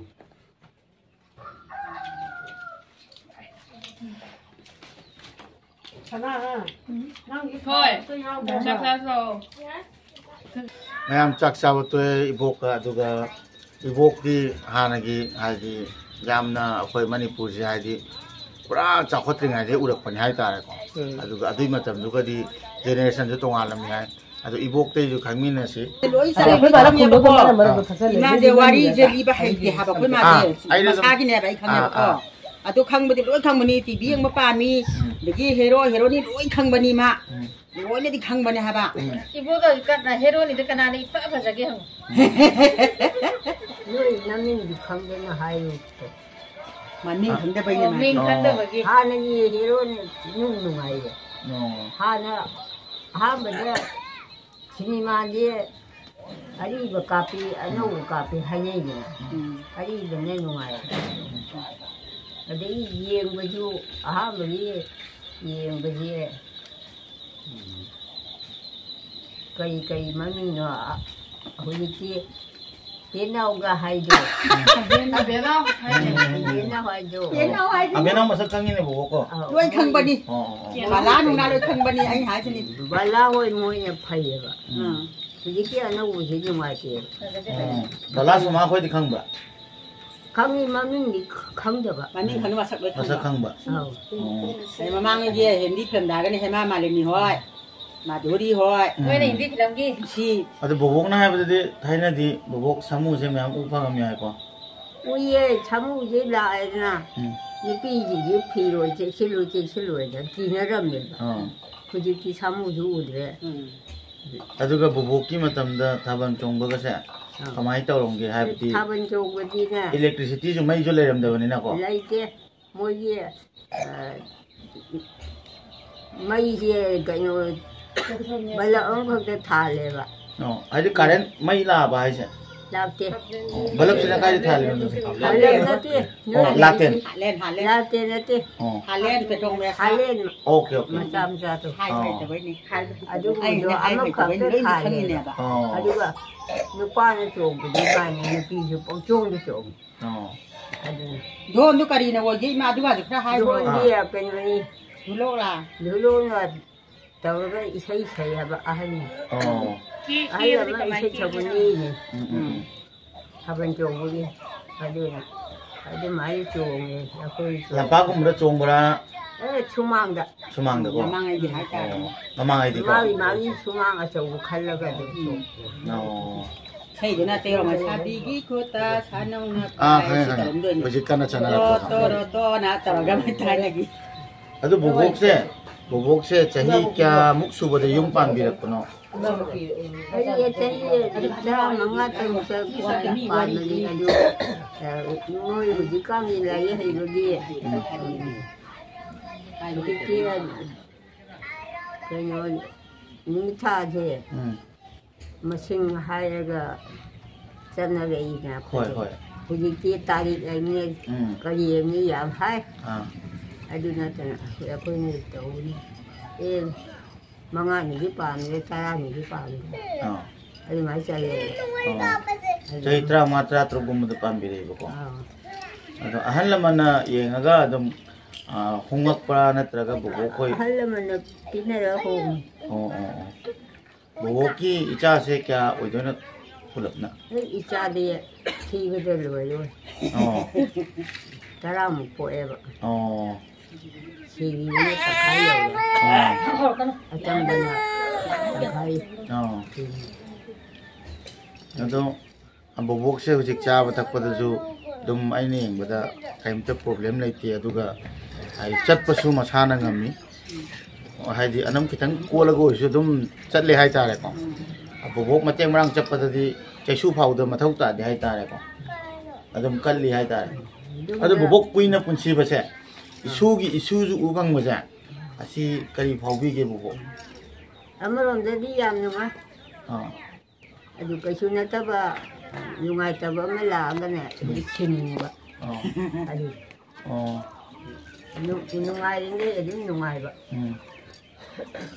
ꯍꯣꯏ꯫ ꯆꯥꯛ ꯆꯥꯁꯤ ꯂꯥꯛꯑꯣ꯫ ꯃꯌꯥꯝ ꯆꯥꯛ ꯆꯥꯕ ꯇꯣꯛꯑꯦ ꯏꯕꯣꯛꯀ, ꯑꯗꯨꯒ ꯏꯕꯣꯛꯇꯤ ꯍꯥꯟꯅꯒꯤ, ꯍꯥꯏꯗꯤ, ꯌꯥꯝꯅ ꯑꯩꯈꯣꯏ ꯃꯅꯤꯄꯨꯔꯁꯦ, ꯍꯥꯏꯗꯤ, ꯄꯨꯔꯥ ꯆꯥꯎꯈꯠꯇ꯭ꯔꯤꯉꯩꯗꯒꯤ ꯎꯔꯛꯄꯅꯤ ꯍꯥꯏꯇꯥꯔꯦꯀꯣ꯫ ꯎꯝ꯫ ꯑꯗꯨꯒ ꯑꯗꯨꯒꯤ ꯃꯇꯝꯗꯨꯒꯗꯤ ꯖꯦꯅꯦꯔꯦꯁꯟꯁꯨ ꯇꯣꯉꯥꯜꯂꯝꯃꯤ ꯍꯥꯏ꯫ ꯑꯗꯣ ꯏꯕꯣꯛꯇꯩꯁꯨ ꯈꯪꯃꯤꯟꯅꯁꯤ꯫ ꯂꯣꯏ ꯆꯠꯂꯦ꯫ ꯑꯩꯈꯣꯏ ꯃꯥꯗꯤ ꯈꯪꯉꯦꯕꯀꯣ꯫ ꯈꯨꯝꯕ ꯃꯔꯝ ꯑꯃ ꯈꯛꯇ ꯁꯠꯆꯜꯂꯦ꯫ ꯏꯃꯥꯁꯦ ꯋꯥꯔꯤꯁꯦ ꯂꯤꯕ ꯍꯩꯇꯦ ꯍꯥꯏꯕ ꯑꯩꯈꯣꯏ ꯃꯥꯁꯦ꯫ ꯑꯥ, ꯑꯩꯅ ꯑꯗꯨꯝ ꯃꯁꯥꯒꯤꯅꯦꯕ ꯑꯩ ꯈꯪꯉꯦꯕꯀꯣ꯫ ꯑꯥ, ꯑꯥ꯫ ꯑꯗꯣ ꯈꯪꯕꯗꯤ ꯂꯣꯏ ꯈꯪꯕꯅꯤ, ꯇꯤ ꯚꯤ ꯌꯦꯡꯕ ꯄꯥꯝꯃꯤ, ꯎꯝ꯫ ꯑꯗꯒꯤ ꯍꯦꯔꯣ ꯍꯦꯔꯣꯅꯤ ꯂꯣꯏ ꯈꯪꯕꯅꯤ ꯃꯥ꯫ ꯎꯝ꯫ ꯂꯣꯏꯅꯗꯤ ꯈꯪꯕꯅꯦ ꯍꯥꯏꯕ꯫ ꯎꯝ꯫ ꯏꯕꯣꯒ ꯀꯅꯥ ꯍꯦꯔꯣꯅꯤꯗ ꯀꯅꯥꯅ ꯏꯐ ꯐꯖꯒꯦ ꯍꯪꯉꯨ꯫ ꯅꯣꯏ ꯅꯃꯤꯡꯗꯤ ꯈꯪꯗꯅ ꯍꯥꯏꯌꯨ꯫ ꯃꯃꯤꯡ ꯑꯥ꯫ ꯈꯪꯗꯕꯩꯅꯦ ꯑꯣ, ꯃꯥ꯫ ꯃꯤꯡ ꯑꯣ꯫ ꯈꯪꯗꯕꯒꯤ꯫ ꯍꯥꯟꯅꯒꯤ ꯍꯦꯔꯣꯅꯤ ꯅꯨꯡ ꯅꯨꯡꯉꯥꯏꯌꯦ꯫ ꯑꯣ꯫ ꯍꯥꯟꯅ ꯑꯍꯥꯟꯕꯗ ꯁꯤꯅꯦꯃꯥꯗꯤ ꯑꯔꯤꯕ ꯀꯥꯞꯄꯤ, ꯑꯅꯧꯕ ꯀꯥꯞꯄꯤ ꯍꯥꯏꯅꯩꯗꯅ꯫ ꯎꯝ꯫ ꯑꯔꯤꯕꯅ ꯅꯨꯡꯉꯥꯏ꯫ ꯑꯗꯒꯤ ꯌꯦꯡꯕꯁꯨ ꯑꯍꯥꯟꯕꯒꯤ ꯌꯦꯡꯕꯁꯦ, ꯎꯝ, ꯀꯔꯤ ꯀꯔꯤ ꯃꯃꯤꯡꯅꯣ? ꯑ, ꯍꯧꯖꯤꯛꯇꯤ ꯄꯦꯅꯥꯎꯒ ꯍꯥꯏꯗꯣ꯫ ꯎꯝ꯫ ꯄꯦꯅꯥꯎ ꯍꯥꯏꯅꯦ꯫ ꯄꯦꯅꯥꯎ ꯍꯥꯏꯗꯣ꯫ ꯄꯦꯅꯥꯎ ꯍꯥꯏꯗꯣ꯫ ꯑꯕꯦꯅꯥꯎ ꯃꯁꯛ ꯈꯪꯉꯤꯅꯦ, ꯕꯣꯕꯣꯀꯣ꯫ ꯑꯧ, ꯂꯣꯏ ꯈꯪꯕꯅꯤ꯫ ꯑꯣ, ꯑꯣ, ꯑꯣ꯫ ꯕꯂꯥ ꯅꯨꯡꯂꯥ ꯂꯣꯏ ꯈꯪꯕꯅꯤ ꯑꯩ ꯍꯥꯏꯁꯤꯅꯤ꯫ ꯕꯂꯥ ꯍꯣꯏ ꯃꯣꯏꯅ ꯐꯩꯌꯦꯕ꯫ ꯎꯝ꯫ ꯍꯧꯖꯤꯛꯀꯤ ꯑꯅꯧꯕꯁꯤ ꯅꯨꯡꯉꯥꯏꯇꯦ꯫ ꯎꯝ꯫ ꯕꯂꯥ ꯁꯣꯃꯥ ꯈꯣꯏꯗꯤ ꯈꯪꯕ꯭ꯔꯥ? ꯈꯪꯉꯤ, ꯃꯃꯤꯡꯗꯤ ꯈ-, ꯈꯪꯗꯕ꯫ ꯃꯃꯤꯡ ꯈꯪꯗꯕ, ꯃꯁꯛ ꯂꯣꯏ ꯈꯪꯕ꯫ ꯃꯁꯛ ꯈꯪꯕ꯫ ꯑꯧ꯫ ꯎꯝ꯫ ꯑꯩ ꯃꯃꯥꯡꯒꯤ ꯍꯤꯟꯗꯤ ꯐꯤꯂꯝꯗ ꯍꯥꯏꯔꯒꯅ ꯍꯦꯃꯥ ꯃꯥꯂꯤꯅꯤ ꯍꯣꯏ, ꯃꯥꯙꯨꯔꯤ ꯍꯣꯏ꯫ ꯎꯝ꯫ ꯅꯣꯏꯅ ꯍꯤꯟꯗꯤ ꯐꯤꯂꯝꯒꯤ? ꯁꯤ꯫ ꯑꯗꯨ ꯕꯣꯕꯣꯛꯅ ꯍꯥꯏꯕꯗꯗꯤ ꯊꯥꯏꯅꯗꯤ ꯕꯣꯕꯣꯛ ꯁꯥꯃꯨꯁꯦ ꯃꯌꯥꯝ ꯎ ꯐꯪꯉꯝꯃꯤ ꯍꯥꯏꯀꯣ? ꯎꯏꯌꯦ, ꯁꯥꯃꯨꯁꯦ ꯂꯥꯛꯑꯦꯗꯅ꯫ ꯎꯝ꯫ ꯅꯨꯄꯤꯁꯤꯡꯁꯦ ꯐꯤꯔꯣꯜ ꯆꯦꯛꯁꯤꯜꯂꯨ, ꯆꯦꯛꯁꯤꯜꯂꯨ ꯍꯥꯏꯗꯅ ꯀꯤꯅꯔꯝꯃꯦꯕ꯫ ꯑꯥ꯫ ꯍꯧꯖꯤꯛꯇꯤ ꯁꯥꯃꯨꯁꯨ ꯎꯗ꯭ꯔꯦ꯫ ꯎꯝ꯫ ꯑꯗꯨꯒ ꯕꯣꯕꯣꯛꯀꯤ ꯃꯇꯝꯗ ꯊꯥꯕꯜ ꯆꯣꯡꯕꯒꯁꯦ ꯑꯥ꯫ ꯀꯃꯥꯏꯅ ꯇꯧꯔꯝꯒꯦ? ꯍꯥꯏꯕꯗꯤ ꯊꯥꯕꯜ ꯆꯣꯡꯕꯗꯤꯅꯦ electricityꯁꯨ, ꯃꯩꯁꯨ ꯂꯩꯔꯝꯗꯕꯅꯤꯅꯀꯣ꯫ ꯂꯩꯇꯦ꯫ ꯃꯣꯏꯒꯤ, ꯑ, ꯃꯩꯁꯦ ꯀꯩꯅꯣ, ꯕꯂꯞ ꯑꯃꯈꯛꯇ ꯊꯥꯜꯂꯦꯕ꯫ ꯑꯣ, ꯍꯥꯏꯗꯤ current ꯃꯩ ꯂꯥꯛꯑꯕ ꯍꯥꯏꯁꯦ? ꯂꯥꯛꯇꯦ꯫ ꯑꯣ, ꯕꯂꯞꯁꯤꯅ ꯀꯥꯏꯗ ꯊꯥꯜꯂꯤꯅꯣ ꯑꯗꯨꯗꯤ? ꯕꯂꯞ ꯅꯠꯇꯦ꯫ ꯑꯣ, ꯅꯣꯏꯒꯤ ꯂꯥꯇꯦꯟ꯫ ꯍꯥꯂꯦꯟ, ꯍꯥꯂꯦꯟ꯫ ꯂꯥꯇꯦꯟ ꯅꯠꯇꯦ꯫ ꯑꯣ꯫ ꯍꯥꯂꯦꯟ ꯄꯦꯇ꯭ꯔꯣꯜ ꯃꯦꯁ꯫ ꯍꯥꯂꯦꯟ ꯑꯣꯀꯦ, ꯑꯣꯀꯦ꯫ ꯃꯆꯥ ꯃꯆꯥꯗꯣ꯫ ꯍꯥꯏꯕ ꯑꯣ꯫ ꯍꯩꯇꯕꯩꯅꯦ꯫ ꯑꯗꯨꯒꯨꯝꯕꯗꯣ ꯑꯩꯅ ꯍꯥꯏ ꯑꯃꯈꯛꯇ ꯍꯩꯇꯕꯩꯅꯦ, ꯂꯣꯏꯅ ꯊꯥꯜꯂꯦ꯫ ꯈꯪꯉꯤꯅꯦꯕ꯫ ꯑꯣ꯫ ꯑꯗꯨꯒ ꯅꯨꯄꯥꯅ ꯆꯣꯡꯕꯗꯤ ꯃꯥꯅꯦ, ꯅꯨꯄꯤꯁꯨ ꯄꯪꯆꯣꯡꯗ ꯆꯣꯡꯉꯤ꯫ ꯑꯣ꯫ ꯑꯗꯨꯅ ꯙꯣꯟꯗꯣ ꯀꯔꯤꯅ ꯑꯣꯏꯒꯦ? ꯏꯃꯥ, ꯑꯗꯨꯒꯁꯨ ꯈꯔ ꯍꯥꯏꯔꯣ꯫ ꯙꯣꯟꯗꯤ ꯑꯥ꯫ ꯀꯩꯅꯣꯅꯤ꯫ ꯙꯨꯂꯣꯛꯂꯥ? ꯙꯨꯂꯣꯛꯅ ꯇꯧꯔꯒ ꯏꯁꯩ ꯁꯩ ꯍꯥꯏꯕ ꯑꯍꯟꯅ꯫ ꯑꯣ꯫ ꯑꯍꯜ ꯑꯃ ꯏꯁꯩ ꯁꯛꯄ ꯃꯤꯅꯦ꯫ ꯎꯝ, ꯎꯝ, ꯎꯝ꯫ ꯊꯥꯕꯜ ꯆꯣꯡꯕꯒꯤ꯫ ꯑꯗꯨꯅ ꯑꯗꯨꯃꯥꯏꯅ ꯆꯣꯡꯉꯦ ꯑꯩꯈꯣꯏꯁꯨ꯫ ꯂꯝꯄꯥꯛꯀꯨꯝꯕꯗ ꯆꯣꯡꯕ꯭ꯔꯥ? ꯑꯦ, ꯁꯨꯃꯥꯡꯗ꯫ ꯁꯨꯃꯥꯡꯗꯀꯣ? ꯃꯃꯥꯡꯉꯩꯗꯤ ꯍꯥꯏꯇꯥꯔꯦ꯫ ꯑꯣ, ꯃꯃꯥꯡꯉꯩꯗꯤꯀꯣ? ꯃꯥꯒꯤ, ꯃꯥꯒꯤ ꯁꯨꯃꯥꯡ ꯑꯆꯧꯕ ꯈꯜꯂꯒ ꯑꯗꯨꯝ ꯆꯣꯡꯉꯦ꯫ ꯑꯣ꯫ ꯏꯁꯩꯗꯨꯅ ꯇꯦꯔꯣ ꯃꯁꯥꯕꯤꯒꯤ ꯈꯨꯠꯇ ꯁꯥꯅꯧꯅ ꯑꯥ, ꯄꯥꯏ ꯈꯪꯉꯦ, ꯁꯤ ꯈꯪꯉꯦ꯫ ꯇꯧꯔꯝꯗꯣꯏꯅꯤ꯫ ꯍꯧꯖꯤꯛ ꯀꯟꯅ ꯆꯠꯅꯔꯛꯄꯗꯣ꯫ ꯇꯣꯔꯣ, ꯇꯣꯔꯣ, ꯇꯣꯅ ꯇꯧꯔꯒ ꯃꯩ ꯊꯥꯏꯅꯒꯤ꯫ ꯑꯗꯨ ꯕꯣꯕꯣꯛꯁꯦ, ꯕꯣꯕꯣꯛꯁꯦ ꯆꯍꯤ ꯀꯌꯥꯃꯨꯛ ꯁꯨꯕꯗ ꯌꯨꯝ ꯄꯥꯟꯕꯤꯔꯛꯄꯅꯣ? ꯑꯩꯁꯦ ꯆꯍꯤ ꯇꯔꯥꯃꯉꯥ, ꯇꯔꯨꯛ ꯆꯠꯄ ꯄꯥꯟꯕꯅꯤ꯫ ꯑꯗꯨ, ꯑ, ꯃꯣꯏ ꯍꯧꯖꯤꯛꯀꯥꯟꯒꯤ ꯂꯥꯏꯔꯤꯛ ꯍꯩꯕꯒꯤ, ꯎꯝ꯫ ꯍꯧꯖꯤꯛꯇꯤ, ꯀꯩꯅꯣ, ꯅꯨꯃꯤꯠ ꯊꯥꯁꯦ ꯎꯝ꯫ ꯃꯁꯤꯡ ꯍꯥꯏꯔꯒ ꯆꯠꯅꯔꯛꯏꯅ ꯑꯩꯈꯣꯏ꯫ ꯍꯣꯏ, ꯍꯣꯏ꯫ ꯍꯧꯖꯤꯛꯇꯤ ꯇꯥꯔꯤꯛ ꯍꯥꯏꯅꯤ, ꯎꯝ꯫ ꯀꯔꯤ ꯍꯥꯏꯅꯤ ꯌꯥꯝ ꯍꯥꯏ꯫ ꯑꯥ꯫ ꯑꯗꯨ ꯅꯠꯇꯅ ꯑꯩꯈꯣꯏꯅ ꯇꯧꯕꯅꯤ꯫ ꯑꯦ, ꯃꯉꯥꯅꯤꯗꯤ ꯄꯥꯟꯈ꯭ꯔꯦ, ꯇꯔꯥꯅꯤꯗꯤ ꯄꯥꯟꯈ꯭ꯔꯦ꯫ ꯑꯥ꯫ ꯑꯗꯨꯃꯥꯏꯅ ꯆꯠꯂꯦ꯫ ꯑꯣ꯫ ꯑꯗꯨ ꯆꯍꯤ ꯇꯔꯥꯃꯉꯥ, ꯇꯔꯥꯇꯔꯨꯛ ꯀꯨꯝꯕꯗ ꯄꯥꯟꯕꯤꯔꯛꯑꯦꯕꯀꯣ꯫ ꯑꯥ꯫ ꯑꯗꯣ ꯑꯍꯜ ꯂꯃꯟꯅ ꯌꯦꯡꯉꯒ ꯑꯗꯨꯝ, ꯑꯥ, ꯍꯣꯡꯉꯛꯄ꯭ꯔꯥ ꯅꯠꯇ꯭ꯔꯒ ꯕꯣꯕꯣꯛ ꯈꯣꯏ? ꯑꯍꯜ ꯂꯃꯟꯅ ꯄꯤꯅꯔ ꯍꯣꯡꯉꯤ꯫ ꯑꯣ, ꯑꯣ, ꯑꯣ꯫ ꯕꯣꯕꯣꯛꯀꯤ ꯏꯆꯥꯁꯦ ꯀꯌꯥ ꯑꯣꯏꯗꯣꯏꯅꯣ ꯄꯨꯂꯞꯅ? ꯑꯩ ꯏꯆꯥꯗꯤ ꯊꯤꯕꯗ ꯂꯣꯏꯔꯣꯏ꯫ ꯑꯣ꯫ ꯇꯔꯥꯃꯨꯛ ꯄꯣꯛꯑꯦꯕ꯫ ꯑꯣ꯫ ꯁꯤꯕꯤꯅ ꯇꯪꯈꯥꯏ ꯌꯧꯔꯦ꯫ ꯑꯣ꯫ ꯑꯆꯝꯕꯅ ꯇꯪꯈꯥꯏ꯫ ꯑꯣ꯫ ꯁꯤꯕꯤ꯫ ꯑꯗꯣ ꯕꯣꯕꯣꯛꯁꯦ ꯍꯧꯖꯤꯛ ꯆꯥꯕ ꯊꯛꯄꯗꯁꯨ ꯑꯗꯨꯝ ꯑꯩꯅ ꯌꯦꯡꯕꯗ ꯀꯔꯤꯝꯇ ꯄ꯭ꯔꯣꯕ꯭ꯂꯦꯝ ꯂꯩꯇꯦ, ꯑꯗꯨꯒ ꯍꯥꯏꯗꯤ ꯆꯠꯄꯁꯨ ꯃꯁꯥꯅ ꯉꯝꯃꯤ꯫ ꯍꯥꯏꯗꯤ ꯑꯅꯝ ꯈꯤꯇꯪ ꯀꯣꯜꯂꯒ ꯑꯣꯏꯔꯁꯨ ꯑꯗꯨꯝ ꯆꯠꯂꯦ ꯍꯥꯏꯇꯥꯔꯦꯀꯣ꯫ ꯕꯣꯕꯣꯛ ꯃꯇꯦꯛ ꯃꯔꯥꯡ ꯆꯠꯄꯗꯗꯤ ꯀꯩꯁꯨ ꯐꯥꯎꯗ ꯃꯊꯧ ꯇꯥꯗꯦ ꯍꯥꯏꯇꯥꯔꯦꯀꯣ꯫ ꯑꯗꯨꯝ ꯀꯜꯂꯤ ꯍꯥꯏꯇꯥꯔꯦ꯫ ꯑꯗꯣ ꯕꯣꯕꯣꯛ ꯀꯨꯏꯅ ꯄꯨꯟꯁꯤꯕꯁꯦ, ꯏꯁꯨꯒꯤ, ꯏꯁꯨꯁꯨ ꯎ ꯐꯪꯕꯁꯦ, ꯑꯁꯤ ꯀꯔꯤ ꯐꯥꯎꯕꯤꯒꯦ ꯕꯣꯕꯣꯛ? ꯑꯃꯔꯣꯝꯗꯗꯤ ꯌꯥꯝ ꯅꯨꯡꯉꯥꯏ꯫ ꯑꯥ꯫ ꯑꯗꯨ ꯀꯩꯁꯨ ꯅꯠꯇꯕ ꯅꯨꯡꯉꯥꯏꯇꯕ ꯑꯃ ꯂꯥꯛꯑꯒꯅꯦ ꯁꯤꯟꯅꯤꯡꯕ꯫ ꯑꯣ꯫ ꯑꯗꯨ ꯑꯣ꯫ ꯅꯨꯡꯉꯥꯏꯔꯤꯉꯩ ꯑꯗꯨꯝ ꯅꯨꯡꯉꯥꯏꯕ꯫ ꯎꯝ꯫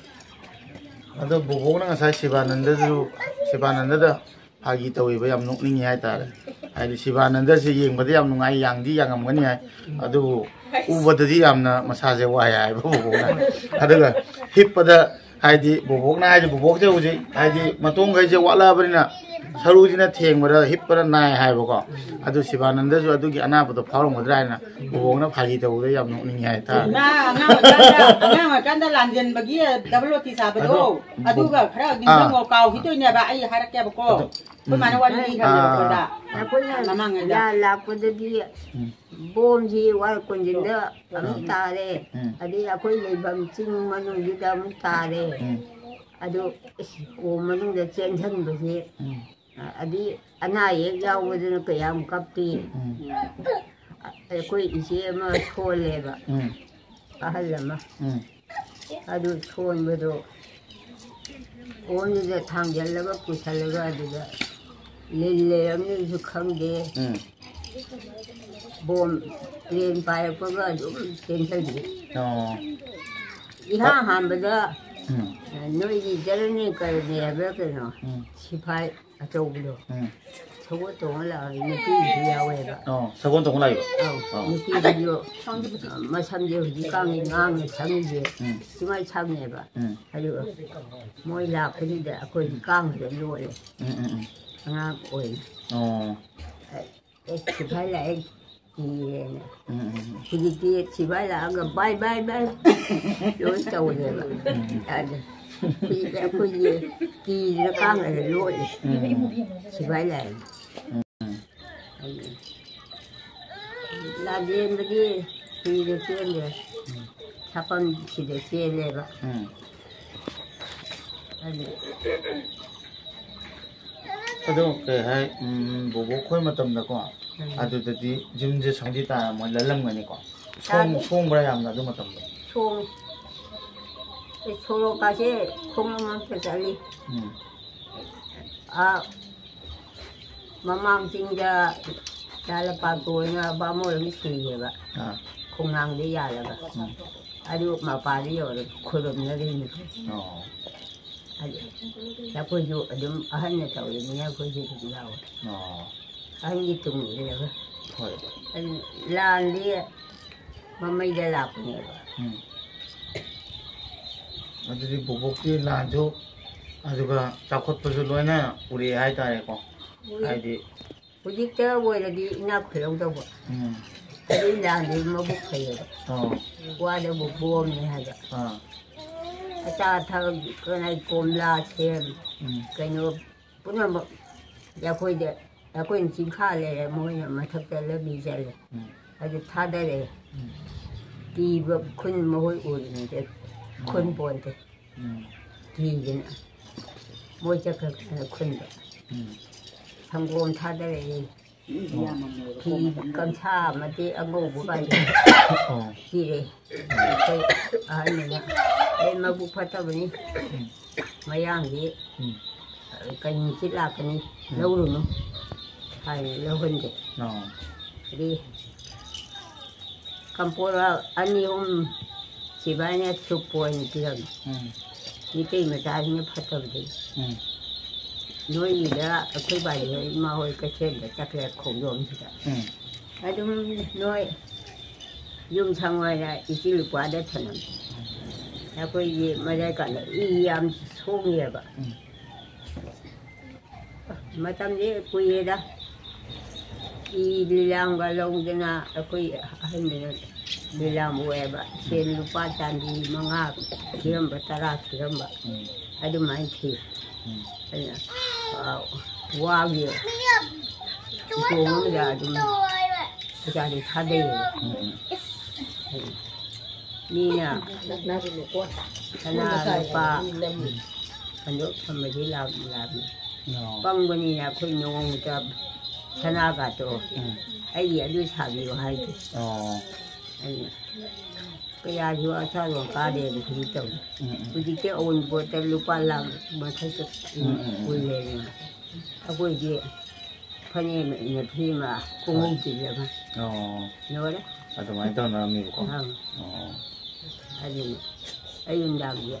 ꯑꯗꯣ ꯕꯣꯕꯣꯛꯅ ꯉꯁꯥꯏ ꯁꯤꯕꯥꯅꯟꯗꯁꯨ, ꯁꯤꯕꯥꯅꯟꯗꯗ ꯐꯥꯒꯤ ꯇꯧꯋꯦꯕ, ꯌꯥꯝ ꯅꯣꯛꯅꯤꯡꯉꯤ ꯍꯥꯏꯇꯥꯔꯦ꯫ ꯍꯥꯏꯗꯤ ꯁꯤꯕꯥꯅꯟꯗꯁꯦ ꯌꯦꯡꯕꯗ ꯌꯥꯝ ꯅꯨꯡꯉꯥꯏ, ꯌꯥꯡꯗꯤ ꯌꯥꯡꯉꯝꯒꯅꯤ ꯍꯥꯏ, ꯑꯗꯨꯕꯨ ꯎꯕꯗꯗꯤ ꯌꯥꯝꯅ ꯃꯁꯥꯁꯦ ꯋꯥꯏ ꯍꯥꯏꯕ ꯕꯣꯕꯣꯛꯅ꯫ ꯑꯗꯨꯒ ꯍꯤꯞꯄꯗ, ꯍꯥꯏꯗꯤ ꯕꯣꯕꯣꯛꯅ ꯍꯥꯏꯁꯦ, ꯕꯣꯕꯣꯛꯁꯦ ꯍꯧꯖꯤꯛ ꯍꯥꯏꯗꯤ ꯃꯇꯣꯡꯈꯩꯁꯦ ꯋꯥꯠꯂꯛꯑꯕꯅꯤꯅ ꯁꯔꯨꯁꯤꯅ ꯊꯦꯡꯕꯗ ꯍꯤꯞꯄꯗ ꯅꯥꯏ ꯍꯥꯏꯕꯀꯣ꯫ ꯑꯗꯨ ꯁꯤꯕꯥꯅꯟꯗꯁꯨ ꯑꯗꯨꯒꯤ ꯑꯅꯥꯕꯗꯣ ꯐꯥꯎꯔꯝꯒꯗ꯭ꯔꯥ ꯍꯥꯏꯅ ꯕꯣꯕꯣꯛꯅ ꯐꯥꯒꯤ ꯇꯧꯕꯗ ꯌꯥꯝ ꯅꯣꯛꯅꯤꯡꯉꯦ ꯍꯥꯏꯇꯥꯔꯦ꯫ ꯏꯃꯥ, ꯑꯉꯥꯡ ꯑꯣꯏꯔꯤꯀꯥꯟꯗ, ꯑꯉꯥꯡ ꯑꯣꯏꯔꯤꯀꯥꯟꯗ ꯂꯥꯟꯖꯦꯟꯕꯒꯤ ꯗꯕꯜ ꯑꯣ ꯇꯤ ꯁꯥꯕꯗꯣ, ꯑꯗꯣ ꯑꯗꯨꯒ ꯈꯔ ꯅꯤꯡꯁꯤꯡꯉꯣ, ꯑꯥ꯫ ꯀꯥꯎꯈꯤꯗꯣꯏꯅꯦꯕ, ꯑꯩ ꯍꯥꯏꯔꯛꯀꯦꯕꯀꯣ꯫ ꯑꯗꯣ ꯑꯩꯈꯣꯏ ꯃꯥꯅ ꯋꯥꯔꯤ ꯂꯤꯈ꯭ꯔꯕꯅꯦꯕ ꯑꯥ꯫ ꯑꯩꯈꯣꯏꯗ꯫ ꯑꯩꯈꯣꯏꯅ ꯃꯃꯥꯡꯉꯩꯗ꯫ ꯂꯥꯟ ꯂꯥꯛꯄꯗꯗꯤ ꯎꯝ꯫ ꯕꯣꯝꯁꯤ ꯋꯥꯔ ꯀꯣꯟꯖꯤꯟꯗ ꯑꯃꯨꯛ ꯎꯝ꯫ ꯇꯥꯔꯦ꯫ ꯎꯝ꯫ ꯑꯗꯩ ꯑꯩꯈꯣꯏ ꯂꯩꯐꯝ ꯆꯤꯡ ꯃꯅꯨꯡꯁꯤꯗ ꯑꯃꯨꯛ ꯇꯥꯔꯦ꯫ ꯎꯝ꯫ ꯑꯗꯨ ꯑꯁ, ꯀꯣꯝ ꯃꯅꯨꯡꯗ ꯆꯦꯟꯁꯤꯟꯕꯁꯦ, ꯎꯝ꯫ ꯑ-, ꯑꯗꯩ ꯑꯅꯥ ꯑꯌꯦꯛ ꯌꯥꯎꯕꯗꯨꯅ ꯀꯌꯥꯝ ꯀꯞꯄꯤ꯫ ꯎꯝ꯫ ꯑ-, ꯑꯩꯈꯣꯏ ꯏꯆꯦ ꯑꯃ ꯁꯣꯜꯂꯦꯕ, ꯎꯝ꯫ ꯑꯍꯜ ꯑꯃ꯫ ꯎꯝ꯫ ꯑꯗꯨ ꯁꯣꯟꯕꯗꯣ ꯀꯣꯝꯗꯨꯗ ꯊꯥꯡꯖꯜꯂꯒ ꯄꯨꯁꯜꯂꯒ ꯑꯗꯨꯗ ꯂꯤꯜ ꯂꯩꯔꯝꯅꯤꯁꯨ ꯈꯪꯗꯦ꯫ ꯎꯝ꯫ ꯕꯣꯝ ꯇ꯭ꯔꯦꯟ ꯄꯥꯏꯔꯛꯄꯒ ꯑꯗꯨꯝ ꯆꯦꯟꯁꯤꯟꯈꯤ꯫ ꯑꯣ꯫ ꯏꯍꯥꯟ ꯍꯥꯟꯕꯗ ꯎꯝ꯫ ꯅꯣꯏꯒꯤ ꯖꯔꯅꯦꯜ ꯀꯔꯅꯦ ꯍꯥꯏꯕ꯭ꯔꯥ ꯀꯩꯅꯣ? ꯎꯝ꯫ ꯁꯤꯐꯥꯏ ꯑꯆꯧꯕꯗꯣ꯫ ꯎꯝ꯫ ꯁꯒꯣꯜ ꯇꯣꯡꯉ ꯂꯥꯛꯑꯒ ꯅꯨꯄꯤꯁꯨ ꯌꯥꯎꯋꯦꯕ꯫ ꯑꯣ, ꯁꯒꯣꯜ ꯇꯣꯡꯉ ꯂꯥꯛꯏꯕ? ꯑꯧ, ꯑꯣ꯫ ꯅꯨꯄꯤꯗꯨꯁꯨ, ꯑ, ꯃꯁꯝꯁꯦ ꯍꯧꯖꯤꯛꯀꯥꯟꯒꯤ ꯉꯥꯡꯅ ꯁꯪꯉꯤꯁꯦ, ꯎꯝ꯫ ꯁꯨꯃꯥꯏꯅ ꯁꯪꯉꯦꯕ꯫ ꯎꯝ꯫ ꯑꯗꯨꯒ ꯃꯣꯏ ꯂꯥꯛꯄꯗꯨꯗ ꯑꯩꯈꯣꯏꯗꯤ ꯀꯥꯡꯗ ꯂꯣꯠꯂꯦ꯫ ꯎꯝ, ꯎꯝ, ꯎꯝ꯫ ꯑꯉꯥꯡ ꯑꯣꯏꯅ꯫ ꯑꯣ꯫ ꯑꯦ, ꯁꯤꯐꯥꯏ ꯂꯥꯛꯑꯦ, ꯀꯤꯔꯦꯅ꯫ ꯎꯝ, ꯎꯝ, ꯎꯝ꯫ ꯍꯧꯖꯤꯛꯇꯤ ꯁꯤꯐꯥꯏ ꯂꯥꯛꯑꯒ "ꯕꯥꯏ, ꯕꯥꯏ, ꯕꯥꯏ" ꯂꯣꯏ ꯇꯧꯔꯦꯕ꯫ ꯎꯝ꯫ ꯑꯗ ꯍꯧꯖꯤꯛꯇꯤ ꯑꯩꯈꯣꯏꯒꯤ ꯀꯤꯗꯅ ꯀꯥꯡꯒꯗ ꯂꯣꯠꯂꯦ꯫ ꯎꯝ꯫ ꯁꯤꯐꯥꯏ ꯂꯥꯛꯑꯦ꯫ ꯎꯝ꯫ ꯑꯗꯨ ꯂꯥꯟꯖꯦꯟꯕꯗꯤ ꯀꯤꯗ ꯆꯦꯟꯗ꯭ꯔꯦ꯫ ꯎꯝ꯫ ꯁꯥꯐꯝꯁꯤꯗ ꯆꯦꯜꯂꯦꯕ꯫ ꯎꯝ꯫ ꯑꯗꯨ ꯑꯗꯣ ꯀꯩ ꯍꯥꯏ, ꯎꯝ, ꯕꯣꯕꯣꯛ ꯈꯣꯏ ꯃꯇꯝꯗꯀꯣ, ꯎꯝ꯫ ꯑꯗꯨꯗꯗꯤ ꯌꯨꯝꯁꯦ ꯁꯪꯗꯤ ꯇꯥꯔꯝꯃꯣꯏ, ꯂꯜꯂꯝꯒꯅꯤꯀꯣ? ꯁꯣꯡ-, ꯇꯥꯗꯦ꯫ ꯁꯣꯡꯕ꯭ꯔꯥ ꯌꯥꯝꯅ ꯑꯗꯨ ꯃꯇꯝꯗꯣ? ꯁꯣꯡ-, ꯑꯦ, ꯁꯣꯔꯣꯛꯀꯥꯁꯦ ꯈꯣꯡꯅꯝ ꯑꯝꯇ ꯆꯠꯂꯤ꯫ ꯎꯝ꯫ ꯑꯥ, ꯃꯃꯥꯡ ꯆꯤꯡꯗ ꯂꯥꯂꯄꯥꯛꯇ ꯑꯣꯏꯅ ꯕꯥꯃꯣꯟ ꯑꯃ ꯁꯤꯌꯦꯕ꯫ ꯑꯥ꯫ ꯈꯣꯡꯅꯥꯡꯗ ꯌꯥꯜꯂꯒ꯫ ꯎꯝ꯫ ꯑꯗꯨ ꯃꯄꯥꯗ ꯌꯧꯔꯒ ꯈꯨꯔꯨꯝꯅꯔꯤꯅꯤ꯫ ꯑꯣ꯫ ꯑꯗꯨ ꯑꯩꯈꯣꯏꯁꯨ ꯑꯗꯨꯝ ꯑꯍꯟꯅ ꯇꯧꯔꯤꯕꯅꯤꯅ ꯑꯩꯈꯣꯏꯁꯨ ꯑꯗꯨꯝ ꯌꯥꯎꯋꯦ꯫ ꯑꯣ꯫ ꯑꯍꯟꯒꯤ ꯇꯨꯡ ꯏꯜꯂꯒ꯫ ꯍꯣꯏ꯫ ꯑꯗꯨ ꯂꯥꯟꯗꯤ ꯃꯃꯩꯗ ꯂꯥꯛꯄꯅꯦꯕ꯫ ꯎꯝ꯫ ꯑꯗꯨꯗꯤ ꯕꯣꯕꯣꯛꯀꯤ ꯂꯥꯟꯁꯨ ꯑꯗꯨꯒ ꯆꯥꯎꯈꯠꯄꯁꯨ ꯂꯣꯏꯅ ꯎꯔꯛꯑꯦ ꯍꯥꯏꯇꯥꯔꯦꯀꯣ꯫ ꯎꯔꯦ꯫ ꯍꯥꯏꯗꯤ ꯍꯧꯖꯤꯛꯇ ꯑꯣꯏꯔꯗꯤ ꯏꯅꯥꯛ ꯈꯨꯜꯍꯧꯗꯧꯕ꯫ ꯎꯝ꯫ ꯑꯗꯨ ꯂꯥꯟꯗꯤ ꯃꯕꯨꯛ ꯐꯩꯌꯦꯕ꯫ ꯑꯣ꯫ ꯋꯥꯗꯕꯨ ꯄꯣꯝꯃꯦ ꯍꯥꯏꯕ꯫ ꯑꯥ꯫ ꯑꯆꯥ ꯑꯊꯛ ꯀꯅꯥ ꯀꯣꯝꯂꯥ ꯁꯦꯝ ꯎꯝ꯫ ꯀꯩꯅꯣ ꯄꯨꯝꯅꯃꯛ ꯑꯩꯈꯣꯏꯗ, ꯑꯩꯈꯣꯏꯅ ꯆꯤꯡꯈꯥ ꯂꯩꯔꯦ, ꯃꯣꯏꯅ ꯃꯊꯛꯇ ꯂꯝꯕꯤ ꯆꯠꯂꯦ꯫ ꯎꯝ꯫ ꯑꯗꯨ ꯊꯥꯗꯔꯛꯑꯦ꯫ ꯎꯝ꯫ ꯀꯤꯕ ꯈꯨꯟ ꯃꯈꯣꯏ ꯎꯔꯤꯉꯩꯗ ꯈꯨꯟ ꯎꯝ꯫ ꯄꯣꯟꯗꯦ꯫ ꯎꯝ꯫ ꯀꯤꯗꯅ ꯃꯣꯏ ꯆꯠꯈ꯭ꯔꯀꯥꯟꯗ ꯈꯨꯟꯗ ꯎꯝ꯫ ꯁꯪꯒꯣꯝ ꯊꯥꯗꯔꯛꯑꯦ꯫ ꯐꯤ ꯀꯟꯁꯥ ꯑꯃꯗꯤ ꯑꯉꯧꯕ ꯀꯥꯏꯗ ꯑꯣ꯫ ꯄꯤꯔꯦ꯫ ꯑꯩꯈꯣꯏ ꯑꯍꯟꯅꯤꯅ ꯑꯩ ꯃꯕꯨꯛ ꯐꯠꯇꯕꯅꯤ꯫ ꯎꯝ꯫ ꯃꯌꯥꯡꯗꯤ ꯎꯝ꯫ ꯀꯩꯅꯣꯁꯤ ꯂꯥꯛꯀꯅꯤ, ꯎꯝ꯫ ꯂꯧꯔꯨꯅꯨ ꯍꯥꯏꯅ ꯂꯧꯍꯟꯗꯦ꯫ ꯑꯣ꯫ ꯑꯗꯩ ꯀꯝꯄꯣꯔ ꯑꯅꯤ ꯑꯍꯨꯝ ꯁꯤꯕꯥꯏꯅ ꯁꯨꯞꯄ ꯑꯣꯏꯅ ꯄꯤꯔꯝꯃꯤ꯫ ꯎꯝ꯫ ꯃꯤꯇꯩ ꯃꯆꯥꯁꯤꯅ ꯐꯠꯇꯕꯗꯒꯤ꯫ ꯎꯝ꯫ ꯅꯣꯏꯒꯤꯗ ꯑꯩꯈꯣꯏ ꯕꯥꯏ ꯍꯣꯏ, ꯏꯃꯥ ꯍꯣꯏ ꯀꯩꯊꯦꯜꯗ ꯆꯠꯈ꯭ꯔꯦ ꯈꯣꯡꯖꯣꯝꯁꯤꯗ꯫ ꯎꯝ꯫ ꯑꯗꯨꯝ ꯅꯣꯏ ꯌꯨꯝ ꯁꯪꯉꯣꯏꯅ ꯏꯆꯤꯜ ꯏꯄ꯭ꯋꯥꯗ ꯊꯅꯝꯃꯤ꯫ ꯑꯩꯈꯣꯏꯒꯤ ꯃꯔꯛ ꯀꯥꯟꯗ ꯏ ꯌꯥꯝ ꯁꯣꯡꯉꯦꯕ꯫ ꯎꯝ꯫ ꯃꯇꯝꯗꯤ ꯀꯨꯏꯔꯦꯗ꯫ ꯏ ꯂꯤꯂꯥꯝꯒ ꯂꯧꯗꯅ ꯑꯩꯈꯣꯏ ꯑꯍꯟꯗꯨꯅ ꯂꯤꯂꯥꯝ ꯑꯣꯏꯌꯦꯕ꯫ ꯁꯦꯟ ꯂꯨꯄꯥ ꯆꯥꯟꯗꯤ ꯃꯉꯥ ꯊꯤꯔꯝꯕ, ꯇꯔꯥ ꯊꯤꯔꯝꯕ꯫ ꯎꯝ꯫ ꯑꯗꯨꯃꯥꯏꯅ ꯊꯤ꯫ ꯎꯝ꯫ ꯑꯗꯨꯅ, ꯑ, ꯋꯥꯒꯤ ꯇꯣꯡ ꯑꯃꯗ ꯑꯗꯨꯝ ꯄꯩꯁꯥꯗꯤ ꯊꯥꯗꯩꯌꯦꯕ꯫ ꯎꯝ, ꯎꯝ꯫ ꯃꯤꯅ ꯁꯅꯥ ꯂꯨꯄꯥ ꯁꯟꯗꯣꯛ ꯊꯝꯕꯗꯤ ꯂꯥꯞꯅ ꯂꯥꯞꯅ꯫ ꯑꯣ꯫ ꯄꯪꯕꯅꯤꯅ ꯑꯩꯈꯣꯏ ꯅꯣꯡꯃꯇ ꯁꯅꯥꯒꯥꯇꯣ ꯎꯝ꯫ ꯑꯩꯒꯤ ꯑꯗꯨ ꯁꯥꯕꯤꯌꯨ ꯍꯥꯏꯗꯦ꯫ ꯑꯣ꯫ ꯑꯗꯨꯅ ꯀꯌꯥꯁꯨ ꯑꯆꯥꯔꯣ ꯀꯥꯗꯦꯕ ꯍꯧꯖꯤꯛ ꯇꯧꯔꯤ꯫ ꯎꯝ, ꯎꯝ꯫ ꯍꯧꯖꯤꯛꯇꯤ ꯑꯋꯨꯟꯄꯣꯠꯇ ꯂꯨꯄꯥ ꯂꯥꯛ ꯃꯊꯛꯇ ꯎꯝ, ꯎꯝ, ꯎꯝ꯫ ꯄꯨꯜꯂꯦꯗꯅ꯫ ꯑꯩꯈꯣꯏꯗꯤ ꯐꯅꯦꯛ ꯑꯃ ꯏꯟꯅ ꯐꯤ ꯑꯃ, ꯈꯣꯡꯎꯞ ꯐꯤꯖꯕ ꯑꯣ ꯂꯣꯏꯔꯦ꯫ ꯑꯗꯨꯃꯥꯏꯅ ꯇꯧꯅꯔꯝꯃꯤꯕꯀꯣ꯫ ꯑꯪ꯫ ꯑꯣ꯫ ꯑꯗꯨꯅ ꯑꯩ ꯅꯨꯡꯗꯥꯡꯁꯦ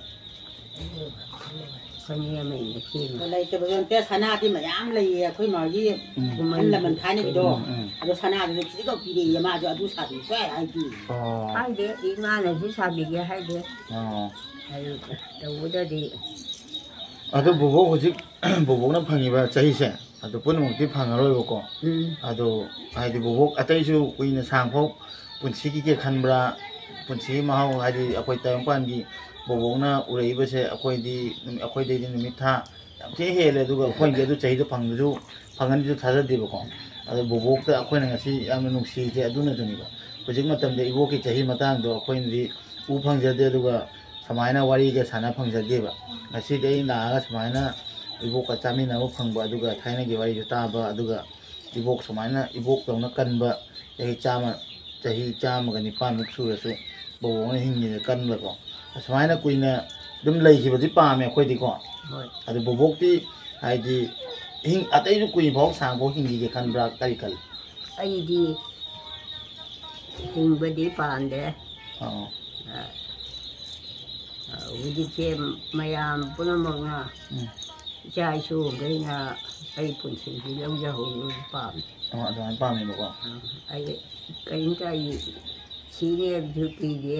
ꯐꯅꯦꯛ ꯑꯃ ꯏꯟꯅ ꯐꯤ ꯑꯃ꯫ ꯂꯩꯇꯕꯁꯨ ꯅꯠꯇꯦ, ꯁꯅꯥꯗꯤ ꯃꯌꯥꯝ ꯂꯩꯌꯦ ꯑꯩꯈꯣꯏ ꯃꯥꯒꯤ꯫ ꯎꯝ꯫ ꯑꯍꯜ ꯂꯃꯟ ꯊꯥꯏꯅꯒꯤꯗꯣ꯫ ꯎꯝ, ꯎꯝ꯫ ꯑꯗꯣ ꯁꯅꯥꯗꯨꯁꯨ ꯈꯤꯖꯤꯛꯈꯛ ꯄꯤꯔꯛꯑꯦ, ꯃꯥꯁꯨ ꯑꯗꯨ ꯁꯥꯕꯤꯌꯨ ꯁꯨꯡꯍꯥꯏ ꯍꯥꯏꯗꯦ꯫ ꯑꯣ꯫ ꯍꯥꯏꯗꯦ, ꯏꯃꯥꯅꯁꯨ ꯁꯥꯕꯤꯒꯦ ꯍꯥꯏꯗꯦ꯫ ꯑꯣ꯫ ꯑꯗꯨ ꯇꯧꯕꯗꯗꯤ ꯑꯗꯨ ꯕꯣꯕꯣꯛ ꯍꯧꯖꯤꯛ ꯕꯣꯕꯣꯛꯅ ꯐꯪꯉꯤꯕ ꯆꯍꯤꯁꯦ, ꯑꯗꯨ ꯄꯨꯝꯅꯃꯛꯇꯤ ꯐꯪꯉꯔꯣꯏꯕꯀꯣ꯫ ꯎꯝ꯫ ꯑꯗꯣ ꯍꯥꯏꯗꯤ ꯕꯣꯕꯣꯛ ꯑꯇꯩꯁꯨ ꯀꯨꯏꯅ ꯁꯥꯡꯐꯥꯎ ꯄꯨꯟꯁꯤꯒꯤ ꯈꯟꯕ꯭ꯔꯥ, ꯄꯨꯟꯁꯤꯒꯤ ꯃꯍꯥꯎ ꯍꯥꯏꯗꯤ ꯑꯩꯈꯣꯏ ꯇꯥꯏꯕꯪꯄꯥꯟꯒꯤ ꯕꯣꯕꯣꯛꯅ ꯎꯔꯛꯏꯕꯁꯦ ꯑꯩꯈꯣꯏꯗꯤ, ꯑꯩꯈꯣꯏꯗꯩꯗꯤ ꯅꯨꯃꯤꯠ ꯊꯥ ꯌꯥꯝ ꯊꯤꯅ ꯍꯦꯜꯂꯦ꯫ ꯑꯗꯨꯒ ꯑꯩꯈꯣꯏꯅꯗꯤ ꯑꯗꯨ ꯆꯍꯤꯗꯣ ꯐꯪꯕꯁꯨ, ꯐꯪꯒꯅꯤꯁꯨ ꯊꯥꯖꯗꯦꯕꯀꯣ꯫ ꯑꯗꯣ ꯕꯣꯕꯣꯛꯇ ꯑꯩꯈꯣꯏꯅ ꯉꯁꯤ ꯌꯥꯝꯅ ꯅꯨꯡꯁꯤꯔꯤꯁꯦ ꯑꯗꯨꯅꯗꯨꯅꯦꯕ꯫ ꯍꯧꯖꯤꯛ ꯃꯇꯝꯗ ꯏꯕꯣꯛꯀꯤ ꯆꯍꯤ ꯃꯇꯥꯡꯗꯣ ꯑꯩꯈꯣꯏꯅꯗꯤ ꯎ ꯐꯪꯖꯗꯦ, ꯑꯗꯨꯒ ꯁꯨꯃꯥꯏꯅ ꯋꯥꯔꯤꯒ ꯁꯥꯟꯅ ꯐꯪꯖꯗꯦꯕ꯫ ꯉꯁꯤꯗꯤ ꯑꯩ ꯂꯥꯛꯑꯒ ꯁꯨꯃꯥꯏꯅ ꯏꯕꯣꯛꯀ ꯆꯥꯃꯤꯟꯅꯕ ꯐꯪꯕ, ꯑꯗꯨꯒ ꯊꯥꯏꯅꯒꯤ ꯋꯥꯔꯤꯁꯨ ꯇꯥꯕ, ꯑꯗꯨꯒ ꯏꯕꯣꯛ ꯁꯨꯃꯥꯏꯅ ꯏꯕꯣꯛꯇꯧꯅ ꯀꯟꯕ, ꯆꯍꯤ ꯆꯥꯝꯃ, ꯆꯍꯤ ꯆꯥꯝꯃꯒ ꯅꯤꯄꯥꯟꯃꯨꯛ ꯁꯨꯔꯁꯨ ꯕꯣꯕꯣꯛꯅ ꯍꯤꯡꯉꯤꯁꯦ ꯀꯟꯕꯀꯣ꯫ ꯑꯁꯨꯃꯥꯏꯅ ꯀꯨꯏꯅ ꯑꯗꯨꯝ ꯂꯩꯈꯤꯕꯗꯤ ꯄꯥꯝꯃꯦ ꯑꯩꯈꯣꯏꯗꯤꯀꯣ꯫ ꯍꯣꯏ꯫ ꯑꯗꯨ ꯕꯣꯕꯣꯛꯇꯤ ꯍꯥꯏꯗꯤ ꯍꯤꯡ-, ꯑꯇꯩꯁꯨ ꯀꯨꯏꯐꯥꯎ ꯁꯥꯡꯐꯥꯎ ꯍꯤꯡꯈꯤꯒꯦ ꯈꯟꯕ꯭ꯔꯥ, ꯀꯔꯤ ꯈꯜꯂꯤ? ꯑꯩꯗꯤ ꯍꯤꯡꯕꯗꯤ ꯄꯥꯝꯗꯦ꯫ ꯑꯣ꯫ ꯑ, ꯑ, ꯍꯧꯖꯤꯛꯁꯦ ꯃꯌꯥꯝ ꯄꯨꯝꯅꯃꯛꯅ ꯎꯝ꯫ ꯏꯆꯥ ꯏꯁꯨꯈꯩꯅ ꯑꯩ ꯄꯨꯟꯁꯤꯁꯤ ꯂꯧꯖꯍꯧꯕ ꯄꯥꯝꯃꯤ꯫ ꯑꯣ, ꯑꯗꯨꯃꯥꯏꯅ ꯄꯥꯝꯃꯦꯕꯀꯣ꯫ ꯑ, ꯑꯩ ꯀꯔꯤꯝꯇ ꯑꯩ ꯁꯤꯅꯦꯕꯁꯨ ꯀꯤꯗꯦ,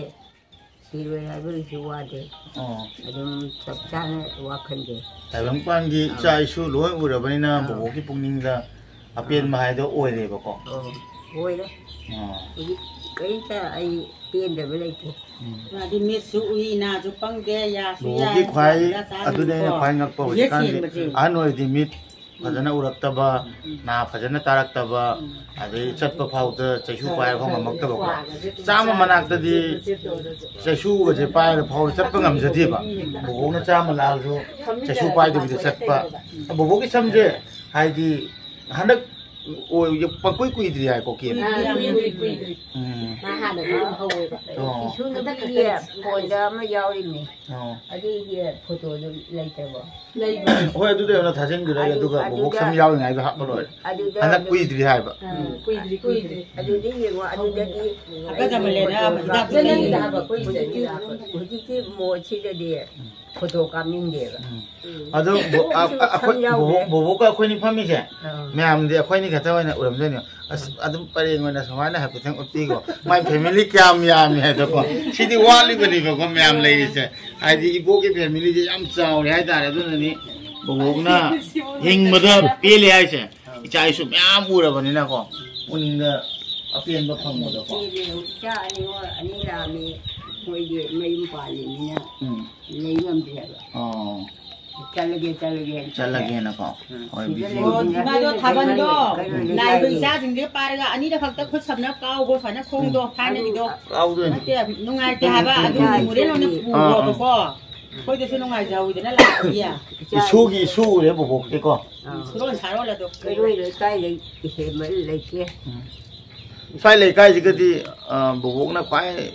ꯁꯤꯔꯣꯏ ꯍꯥꯏꯕꯒꯤꯁꯨ ꯋꯥꯗꯦ꯫ ꯑꯣ꯫ ꯑꯗꯨꯝ ꯆꯞ ꯆꯥꯅ ꯋꯥꯈꯜꯁꯦ꯫ ꯇꯥꯏꯕꯪꯄꯥꯟꯒꯤ ꯑꯥ꯫ ꯏꯆꯥ ꯏꯁꯨ ꯂꯣꯏ ꯎꯔꯕꯅꯤꯅ ꯑꯥ꯫ ꯕꯣꯕꯣꯛꯀꯤ ꯄꯨꯛꯅꯤꯡꯗ ꯑꯄꯦꯟꯕ ꯑꯥ꯫ ꯍꯥꯏꯗꯣ ꯑꯣꯏꯔꯦꯕꯀꯣ꯫ ꯑꯣ, ꯑꯣꯏꯔꯦ꯫ ꯑꯥ꯫ ꯍꯧꯖꯤꯛ ꯀꯔꯤꯝꯇ ꯑꯩ ꯄꯦꯟꯗꯕ ꯂꯩꯇꯦ꯫ ꯎꯝ꯫ ꯃꯥꯗꯤ ꯃꯤꯠꯁꯨ ꯎꯏ, ꯅꯥꯁꯨ ꯄꯪꯗꯦ, ꯌꯥꯁꯨ ꯕꯣꯕꯣꯛꯀꯤ ꯌꯥꯏ, ꯈ꯭ꯋꯥꯏ ꯆꯥꯕ ꯑꯗꯨꯅ ꯑꯩꯅ ꯆꯥꯅꯤꯡꯕꯀꯣ꯫ ꯈ꯭ꯋꯥꯏ ꯉꯛꯄ ꯍꯧꯖꯤꯛ ꯍꯧꯖꯤꯛꯀꯥꯟꯗꯤ ꯌꯦꯡꯕꯁꯦ꯫ ꯑꯍꯟ ꯑꯣꯏꯔꯗꯤ ꯃꯤꯠ ꯐꯖꯅ ꯎꯔꯛꯇꯕ, ꯎꯝ꯫ ꯅꯥ ꯐꯖꯅ ꯇꯥꯔꯛꯇꯕ, ꯎꯝ꯫ ꯑꯗꯩ ꯆꯠꯄ ꯐꯥꯎꯗ ꯆꯩꯁꯨ ꯄꯥꯏꯔ ꯐꯥꯎ ꯉꯝꯃꯛꯇꯕꯀꯣ꯫ ꯆꯥꯝꯃ ꯃꯅꯥꯛꯇꯗꯤ ꯆꯩꯁꯨꯒꯁꯦ ꯄꯥꯏꯔ ꯐꯥꯎ ꯆꯠꯄ ꯉꯝꯖꯗꯦꯕ꯫ ꯕꯣꯕꯣꯛꯅ ꯆꯥꯝꯃ ꯂꯥꯛꯑꯁꯨ ꯆꯩꯁꯨ ꯄꯥꯏꯗꯕꯤꯗ ꯆꯠꯄ꯫ ꯕꯣꯕꯣꯛꯀꯤ ꯁꯝꯁꯦ ꯍꯥꯏꯗꯤ ꯍꯟꯗꯛ ꯑꯣꯏ, ꯄꯪꯀꯨꯏ ꯀꯨꯏꯗ꯭ꯔꯤ ꯍꯥꯏꯀꯣ, ꯀꯦꯝ? ꯑꯥ, ꯀꯨꯏꯗ꯭ꯔꯤ, ꯀꯨꯏꯗ꯭ꯔꯤ꯫ ꯎꯝ꯫ ꯃꯥ ꯍꯥꯟꯅꯗꯤ ꯑꯗꯨꯝ ꯍꯧꯋꯦꯕ꯫ ꯑꯣ꯫ ꯏꯁꯨ ꯍꯟꯗꯛꯀꯤ ꯐꯣꯟꯗ ꯑꯃ ꯌꯥꯎꯔꯤꯅꯦ꯫ ꯑꯣ꯫ ꯑꯗꯨꯒꯤ ꯐꯣꯇꯣꯗꯨ ꯂꯩꯇ꯭ꯔꯕꯣ? ꯂꯩꯕꯅꯦ꯫ ꯍꯣꯏ, ꯑꯗꯨꯗ ꯑꯣꯏꯅ ꯊꯥꯖꯤꯟꯕꯤꯔꯒꯦ, ꯑꯗꯨ, ꯑꯗꯨꯒ ꯕꯣꯕꯣꯛ ꯑꯗꯨꯗ, ꯁꯨꯝ ꯌꯥꯎꯔꯤꯉꯩꯗ ꯍꯥꯞꯄ ꯂꯣꯏꯔꯦ꯫ ꯑꯗꯨꯗ ꯍꯟꯗꯛ ꯑꯗꯨꯝ ꯀꯨꯏꯗ꯭ꯔꯤ ꯍꯥꯏꯕ꯫ ꯎꯝ, ꯀꯨꯏꯗ꯭ꯔꯤ, ꯀꯨꯏꯗ꯭ꯔꯤ꯫ ꯑꯗꯨꯗ ꯌꯦꯡꯉꯣ, ꯑꯗꯨꯗꯒꯤ ꯍꯥꯀꯠꯆꯕ ꯑꯩꯒꯤ ꯂꯩꯅꯥ ꯐꯣꯇꯣ ꯍꯤꯗꯥꯛ ꯀꯥꯞꯅꯤꯡꯉꯦ꯫ ꯆꯥꯅꯤꯡꯗꯦ ꯍꯥꯏꯕ ꯑꯩꯈꯣꯏ ꯍꯧꯖꯤꯛꯀꯤ, ꯁꯤꯗꯗꯤ꯫ ꯍꯧꯖꯤꯛꯀꯤ ꯃꯣꯠꯁꯤꯗꯗꯤ ꯎꯝ꯫ ꯐꯣꯇꯣ ꯀꯥꯞꯅꯤꯡꯗꯦꯕ꯫ ꯎꯝ꯫ ꯎꯝ꯫ ꯑꯗꯣ ꯕꯣ-, ꯑ-, ꯑꯩꯁꯨ ꯑ-, ꯑꯩꯈꯣꯏ ꯁꯝ ꯌꯥꯎꯗꯦ꯫ ꯕꯣꯕꯣꯛ-, ꯕꯣꯕꯣꯛꯀ ꯑꯩꯈꯣꯏꯅꯤ ꯐꯝꯃꯤꯁꯦ, ꯑꯥ꯫ ꯃꯌꯥꯝꯗꯤ ꯑꯩꯈꯣꯏꯅꯤ ꯈꯛꯇ ꯑꯣꯏꯅ ꯎꯔꯝꯗꯣꯏꯅꯦ꯫ ꯑꯁ, ꯑꯗꯨꯝ ꯄꯔꯦꯡ ꯑꯣꯏꯅ ꯁꯨꯃꯥꯏꯅ ꯍꯥꯏꯐꯦꯠꯇꯪ ꯎꯠꯄꯤꯀꯣ꯫ ꯃꯥꯏ ꯐꯦꯃꯤꯂꯤ ꯀꯌꯥꯝ ꯌꯥꯝꯃꯤ ꯍꯥꯏꯗꯣꯀꯣ꯫ ꯁꯤꯗꯤ ꯋꯥꯠꯂꯤꯕꯅꯤꯕꯀꯣ, ꯃꯌꯥꯝ ꯂꯩꯔꯤꯁꯦ꯫ ꯍꯥꯏꯗꯤ ꯏꯕꯣꯛꯀꯤ ꯐꯦꯃꯤꯂꯤꯁꯦ ꯌꯥꯝ ꯆꯥꯎꯔꯦ ꯍꯥꯏꯇꯥꯔꯦ꯫ ꯑꯗꯨꯅꯅꯤ ꯕꯣꯕꯣꯛꯅ ꯍꯤꯡꯕꯗ ꯄꯦꯜꯂꯦ ꯍꯥꯏꯁꯦ꯫ ꯏꯆꯥ ꯏꯁꯨ ꯃꯌꯥꯝ ꯎꯔꯕꯅꯤꯅꯀꯣ, ꯄꯨꯛꯅꯤꯡꯗ ꯑꯄꯦꯟꯕ ꯐꯪꯕꯗꯣꯀꯣ꯫ ꯏꯆꯥ ꯑꯅꯤ, ꯑꯅꯤ ꯂꯥꯛꯑꯝꯃꯤ, ꯃꯣꯏꯗꯤ ꯃꯌꯨꯝ ꯄꯥꯜꯂꯤꯅꯤꯅ ꯎꯝ꯫ ꯂꯩ ꯉꯝꯗꯦ ꯍꯥꯏꯕ꯫ ꯑꯣ꯫ ꯆꯠꯂꯒꯦ, ꯆꯠꯂꯒꯦ꯫ ꯆꯠꯂꯒꯦꯅꯀꯣ꯫ ꯎꯝ꯫ ꯍꯣꯏ, ꯁꯤꯗ ꯕꯤꯖꯤ ꯂꯩꯕꯅꯤꯅ ꯑꯣꯏ꯫ ꯏꯃꯥꯗꯣ ꯊꯥꯕꯜꯗꯣ ꯀꯩꯅꯣ ꯂꯩ ꯂꯥꯏꯕ ꯀꯥꯏꯌꯦ꯫ ꯏꯆꯥꯁꯤꯡꯁꯦ ꯄꯥꯏꯔꯒ ꯑꯅꯤꯔꯛ ꯈꯛꯇ ꯈꯨꯠ ꯁꯝꯅ ꯀꯥꯎꯕ ꯁꯨꯃꯥꯏꯅ ꯈꯣꯡꯗꯣ ꯎꯝ꯫ ꯊꯥꯏꯅꯒꯤꯗꯣ꯫ ꯀꯥꯎꯗꯣꯏꯅꯤ꯫ ꯅꯠꯇꯦ, ꯅꯨꯡꯉꯥꯏꯇꯦ ꯍꯥꯏꯕ꯫ ꯑꯗꯨ ꯎꯝ꯫ ꯃꯦꯃꯣꯔꯤꯌꯦꯜ ꯑꯣꯏꯅ ꯑꯥ, ꯑꯥ꯫ ꯄꯨꯈꯣꯕꯀꯣ꯫ ꯑꯩꯈꯣꯏꯗꯁꯨ ꯅꯨꯡꯉꯥꯏꯖꯍꯧꯋꯤꯗꯅ ꯂꯥꯛꯄꯒꯤ꯫ ꯏꯁꯨꯒꯤ ꯏꯁꯨ ꯎꯔꯦ ꯕꯣꯕꯣꯛꯇꯤꯀꯣ꯫ ꯑꯥ꯫ ꯂꯣꯟ ꯁꯥꯔꯣꯜ ꯑꯗꯣ꯫ ꯑꯩꯈꯣꯏ ꯂꯩꯀꯥꯏꯗ ꯏꯍꯦꯟꯕ ꯂꯩꯇꯦ꯫ ꯎꯝ꯫ ꯁ꯭ꯋꯥꯏ ꯂꯩꯀꯥꯏꯁꯤꯒꯗꯤ, ꯑ, ꯕꯣꯕꯣꯛꯅ ꯈ꯭ꯋꯥꯏ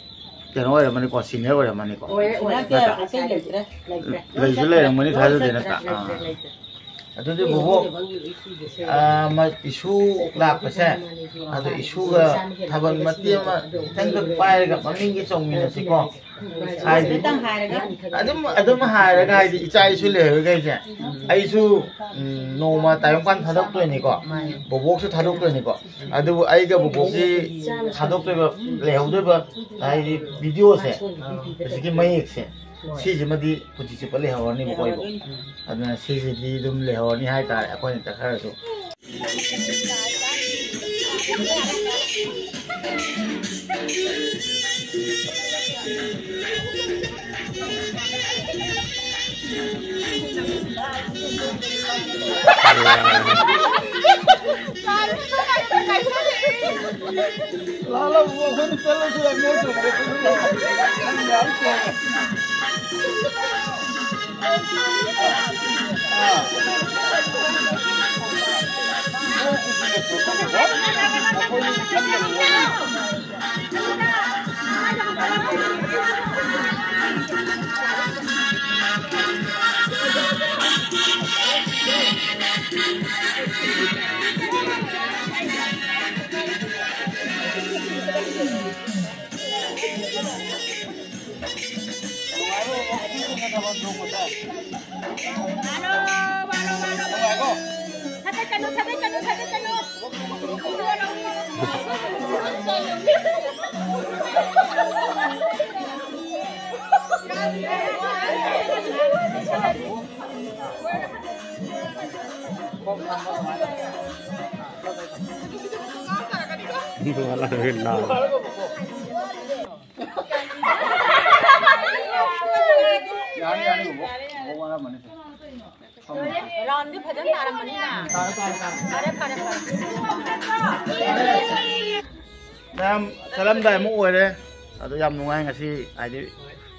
ꯀꯩꯅꯣ ꯑꯣꯏꯔꯝꯃꯅꯤꯀꯣ, ꯁꯤꯅꯤꯌꯔ ꯑꯣꯏꯔꯝꯃꯅꯤꯀꯣ꯫ ꯑꯣꯏꯔꯦ, ꯑꯣꯏꯔꯦ꯫ ꯅꯠꯇ꯭ꯔꯥ? ꯑꯇꯩ ꯂꯩꯇ꯭ꯔꯦ, ꯂꯩꯇ꯭ꯔꯦ꯫ ꯂꯩꯁꯨ ꯂꯩꯔꯝꯒꯅꯤ ꯊꯥꯖꯗꯦ ꯅꯠꯇ꯭ꯔꯥ? ꯂꯩꯇ꯭ꯔꯦ, ꯑꯥ꯫ ꯂꯩꯇ꯭ꯔꯦ꯫ ꯑꯗꯨꯗꯤ ꯕꯣꯕꯣꯛ, ꯑ, ꯃ-, ꯏꯁꯨ ꯂꯥꯛꯄꯁꯦ, ꯑꯗꯣ ꯏꯁꯨꯒ ꯊꯥꯕꯜ ꯃꯇꯦꯛ ꯑꯃ ꯈꯤꯇꯪꯈꯛ ꯄꯥꯏꯔꯒ ꯃꯃꯤꯡꯒꯤ ꯆꯣꯡꯃꯤꯟꯅꯁꯤꯀꯣ꯫ ꯍꯥꯏꯗꯤ, ꯈꯤꯇꯪ ꯍꯥꯏꯔꯒ꯫ ꯑꯗꯨꯝ, ꯑꯗꯨꯝ ꯍꯥꯏꯔꯒ, ꯍꯥꯏꯗꯤ, ꯏꯆꯥ ꯏꯁꯨ ꯂꯩꯍꯧꯔꯤꯈꯩꯁꯦ, ꯑꯩꯁꯨ, ꯎꯝ, ꯅꯣꯡꯃ ꯇꯥꯏꯕꯪꯄꯥꯟ ꯊꯥꯗꯣꯛꯇꯣꯏꯅꯤꯀꯣ, ꯕꯣꯕꯣꯛꯁꯨ ꯊꯥꯗꯣꯛꯇꯣꯏꯅꯤꯀꯣ꯫ ꯑꯗꯨꯕꯨ ꯑꯩꯒ ꯕꯣꯕꯣꯛꯀꯤ ꯊꯥꯗꯣꯛꯇꯣꯏꯕ, ꯂꯩꯍꯧꯗꯣꯏꯕ, ꯍꯥꯏꯗꯤ, ꯚꯤꯗꯤꯑꯣꯁꯦ, ꯍꯧꯖꯤꯛꯀꯤ ꯃꯌꯦꯛꯁꯦ, ꯁꯤꯁꯤꯃꯗꯤ ꯄꯨꯟꯁꯤ ꯆꯨꯞꯄ ꯂꯩꯍꯧꯔꯅꯤꯕꯀꯣ, ꯑꯩꯕꯣ꯫ ꯑꯗꯨꯅ ꯁꯤꯁꯤꯗꯤ ꯑꯗꯨꯝ ꯂꯩꯍꯧꯔꯅꯤ ꯍꯥꯏꯇꯥꯔꯦ, ꯑꯩꯈꯣꯏꯅ ꯆꯠꯈ꯭ꯔꯁꯨ꯫ ꯌꯥꯅꯤ, ꯌꯥꯅꯤ, ꯕꯣꯕꯣꯛ꯫ ꯕꯣꯕꯣꯛ ꯋꯥꯔꯝꯃꯅꯤ꯫ ꯔꯥꯎꯟꯗꯤ ꯐꯖꯅ ꯇꯥꯔꯝꯃꯅꯤꯅ꯫ ꯇꯥꯔꯦ, ꯇꯥꯔꯦ, ꯇꯥꯔꯦ꯫ ꯐꯔꯦ, ꯐꯔꯦ, ꯐꯔꯦ꯫ ꯃꯌꯥꯝ ꯆꯠꯂꯝꯗꯥꯏ ꯑꯃꯨꯛ ꯑꯣꯏꯔꯦ꯫ ꯑꯗꯣ ꯌꯥꯝ ꯅꯨꯡꯉꯥꯏ ꯉꯁꯤ, ꯍꯥꯏꯗꯤ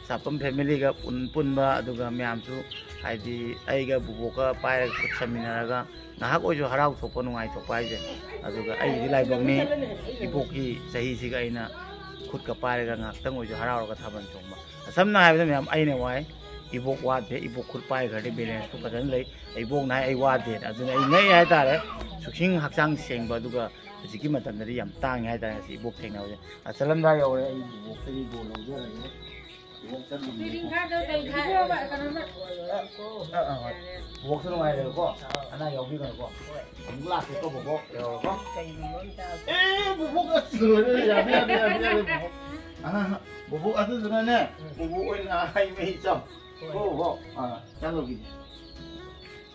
ꯆꯥꯄꯝ ꯐꯦꯃꯤꯂꯤꯒ ꯄꯨꯟ-, ꯄꯨꯟꯕ, ꯑꯗꯨꯒ ꯃꯌꯥꯝꯁꯨ, ꯍꯥꯏꯗꯤ ꯑꯩꯒ ꯕꯨꯕꯣꯛꯀ ꯄꯥꯏꯔꯒ ꯈꯨꯠ ꯁꯝꯃꯤꯟꯅꯔꯒ ꯉꯥꯏꯍꯥꯛ ꯑꯣꯏꯁꯨ ꯍꯔꯥꯎ ꯊꯣꯛꯄ, ꯅꯨꯡꯉꯥꯏꯊꯣꯛꯄ ꯍꯥꯏꯁꯦ꯫ ꯑꯗꯨꯒ ꯑꯩꯒꯤꯗꯤ ꯂꯥꯏꯕꯛꯅꯤ, ꯏꯕꯣꯛꯀꯤ ꯆꯍꯤꯁꯤꯒ ꯑꯩꯅ ꯈꯨꯠꯀ ꯄꯥꯏꯔꯒ ꯉꯥꯏꯍꯥꯛꯇꯪ ꯑꯣꯏꯁꯨ ꯍꯔꯥꯎꯔꯒ ꯊꯥꯕꯜ ꯆꯣꯡꯕ꯫ ꯁꯝꯅ ꯍꯥꯏꯔꯕꯗ ꯃꯌꯥꯝ, ꯑꯩꯅ ꯋꯥꯏ, ꯏꯕꯣꯛ ꯋꯥꯗꯦ, ꯏꯕꯣꯛ ꯈꯨꯠ ꯄꯥꯏꯈ꯭ꯔꯗꯤ ꯕꯦꯂꯦꯟꯁꯇꯨ ꯐꯖꯅ ꯂꯩ꯫ ꯏꯕꯣꯛꯅ ꯍꯥꯏ ꯑꯩ ꯋꯥꯗꯦꯅ, ꯑꯗꯨꯅ ꯑꯩ ꯉꯛꯏ ꯍꯥꯏꯇꯥꯔꯦ꯫ ꯁꯨꯛꯁꯤꯡ ꯍꯛꯆꯥꯡ ꯁꯦꯡꯕ, ꯑꯗꯨꯒ ꯍꯧꯖꯤꯛꯀꯤ ꯃꯇꯝꯗꯗꯤ ꯌꯥꯝ ꯇꯥꯡꯉꯤ ꯍꯥꯏꯇꯥꯔꯦ ꯉꯁꯤ ꯏꯕꯣꯛ ꯊꯦꯡꯅꯕꯁꯦ꯫ ꯑ, ꯆꯠꯂꯝꯗꯥꯏ ꯌꯧꯔꯦ, ꯑꯩ ꯏꯕꯣꯛꯇꯒꯤ ꯕꯣꯔ ꯂꯧꯖꯔꯒꯦ꯫ ꯏꯕꯣꯛ ꯆꯠꯂꯨꯕꯅꯤ꯫ ꯑ, ꯑ, ꯍꯣꯏ꯫ ꯕꯣꯕꯣꯛꯁꯨ ꯅꯨꯡꯉꯥꯏꯔꯦꯀꯣ? ꯑꯅꯥ ꯌꯥꯎꯕꯤꯒꯅꯨꯀꯣ? ꯑꯃꯨꯛ ꯂꯥꯛꯀꯦꯀꯣ, ꯕꯣꯕꯣꯛ꯫ ꯌꯧꯔꯒ꯫ ꯑꯦ, ꯕꯣꯕꯣꯛ ꯑꯁ ꯂꯣꯏꯔꯦ꯫ ꯌꯥꯗꯦ, ꯌꯥꯗꯦ, ꯌꯥꯗꯦ, ꯌꯥꯗꯦ, ꯕꯣꯕꯣꯛ꯫ ꯑ, ꯕꯣꯕꯣꯛ ꯑꯗꯨꯗꯨꯅꯅꯦ, ꯕꯣꯕꯣꯛ ꯑꯣꯏꯅ ꯍꯩ ꯃꯍꯤ ꯆꯥꯎ꯫ ꯀꯣ, ꯕꯣꯕꯣꯛ꯫ ꯑ, ꯆꯥꯂꯧꯒꯤꯅꯤ꯫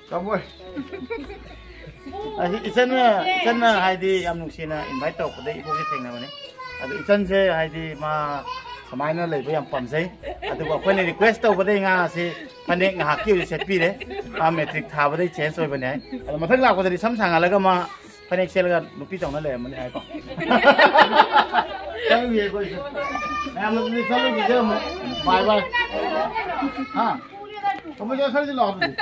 ꯇꯥꯃꯣꯏ꯫ ꯑꯁꯤ ꯏꯆꯟꯅ, ꯏꯆꯟꯅ ꯍꯥꯏꯗꯤ ꯌꯥꯝ ꯅꯨꯡꯁꯤꯅ ꯏꯟꯚꯥꯏꯠ ꯇꯧꯔꯛꯄꯗꯒꯤ ꯏꯕꯣꯛꯁꯦ ꯊꯦꯡꯅꯕꯅꯤ꯫ ꯑꯗꯣ ꯏꯆꯟꯁꯦ ꯍꯥꯏꯗꯤ ꯃꯥ ꯁꯨꯃꯥꯏꯅ ꯂꯩꯕ ꯌꯥꯝ ꯄꯥꯝꯖꯩ꯫ ꯑꯗꯨꯕꯨ ꯑꯩꯈꯣꯏꯅ ꯔꯤꯀ꯭ꯋꯦꯁ ꯇꯧꯕꯗꯒꯤ ꯉꯥꯁꯤ ꯐꯅꯦꯛ ꯉꯥꯏꯍꯥꯛꯀꯤ ꯑꯣꯏꯅ ꯁꯦꯠꯄꯤꯔꯦ꯫ ꯃꯥ ꯃꯦꯇ꯭ꯔꯤꯛ ꯊꯥꯕꯗꯒꯤ ꯆꯦꯟꯖ ꯑꯣꯏꯕꯅꯦ ꯍꯥꯏ꯫ ꯑꯗꯣ ꯃꯊꯪ ꯂꯥꯛꯄꯗꯗꯤ ꯁꯝ ꯁꯥꯡꯍꯜꯂꯒ ꯃꯥ ꯐꯅꯦꯛ ꯁꯦꯠꯂꯒ ꯅꯨꯄꯤ ꯇꯧꯅ ꯂꯩꯔꯝꯃꯅꯤ ꯍꯥꯏꯀꯣ꯫ ꯆꯪꯉꯨꯏꯌꯦ ꯑꯩꯈꯣꯏꯁꯨ꯫ ꯃꯌꯥꯝꯅ ꯑꯗꯨꯗꯤ ꯆꯠꯂꯨꯈꯤꯒꯦ ꯑꯃꯨꯛ꯫ ꯕꯥꯏ ꯕꯥꯏ꯫ ꯍꯥ? ꯊꯝꯃꯒꯦ, ꯈꯔꯗꯤ ꯂꯥꯛꯑꯣ ꯑꯗꯨꯗꯤ꯫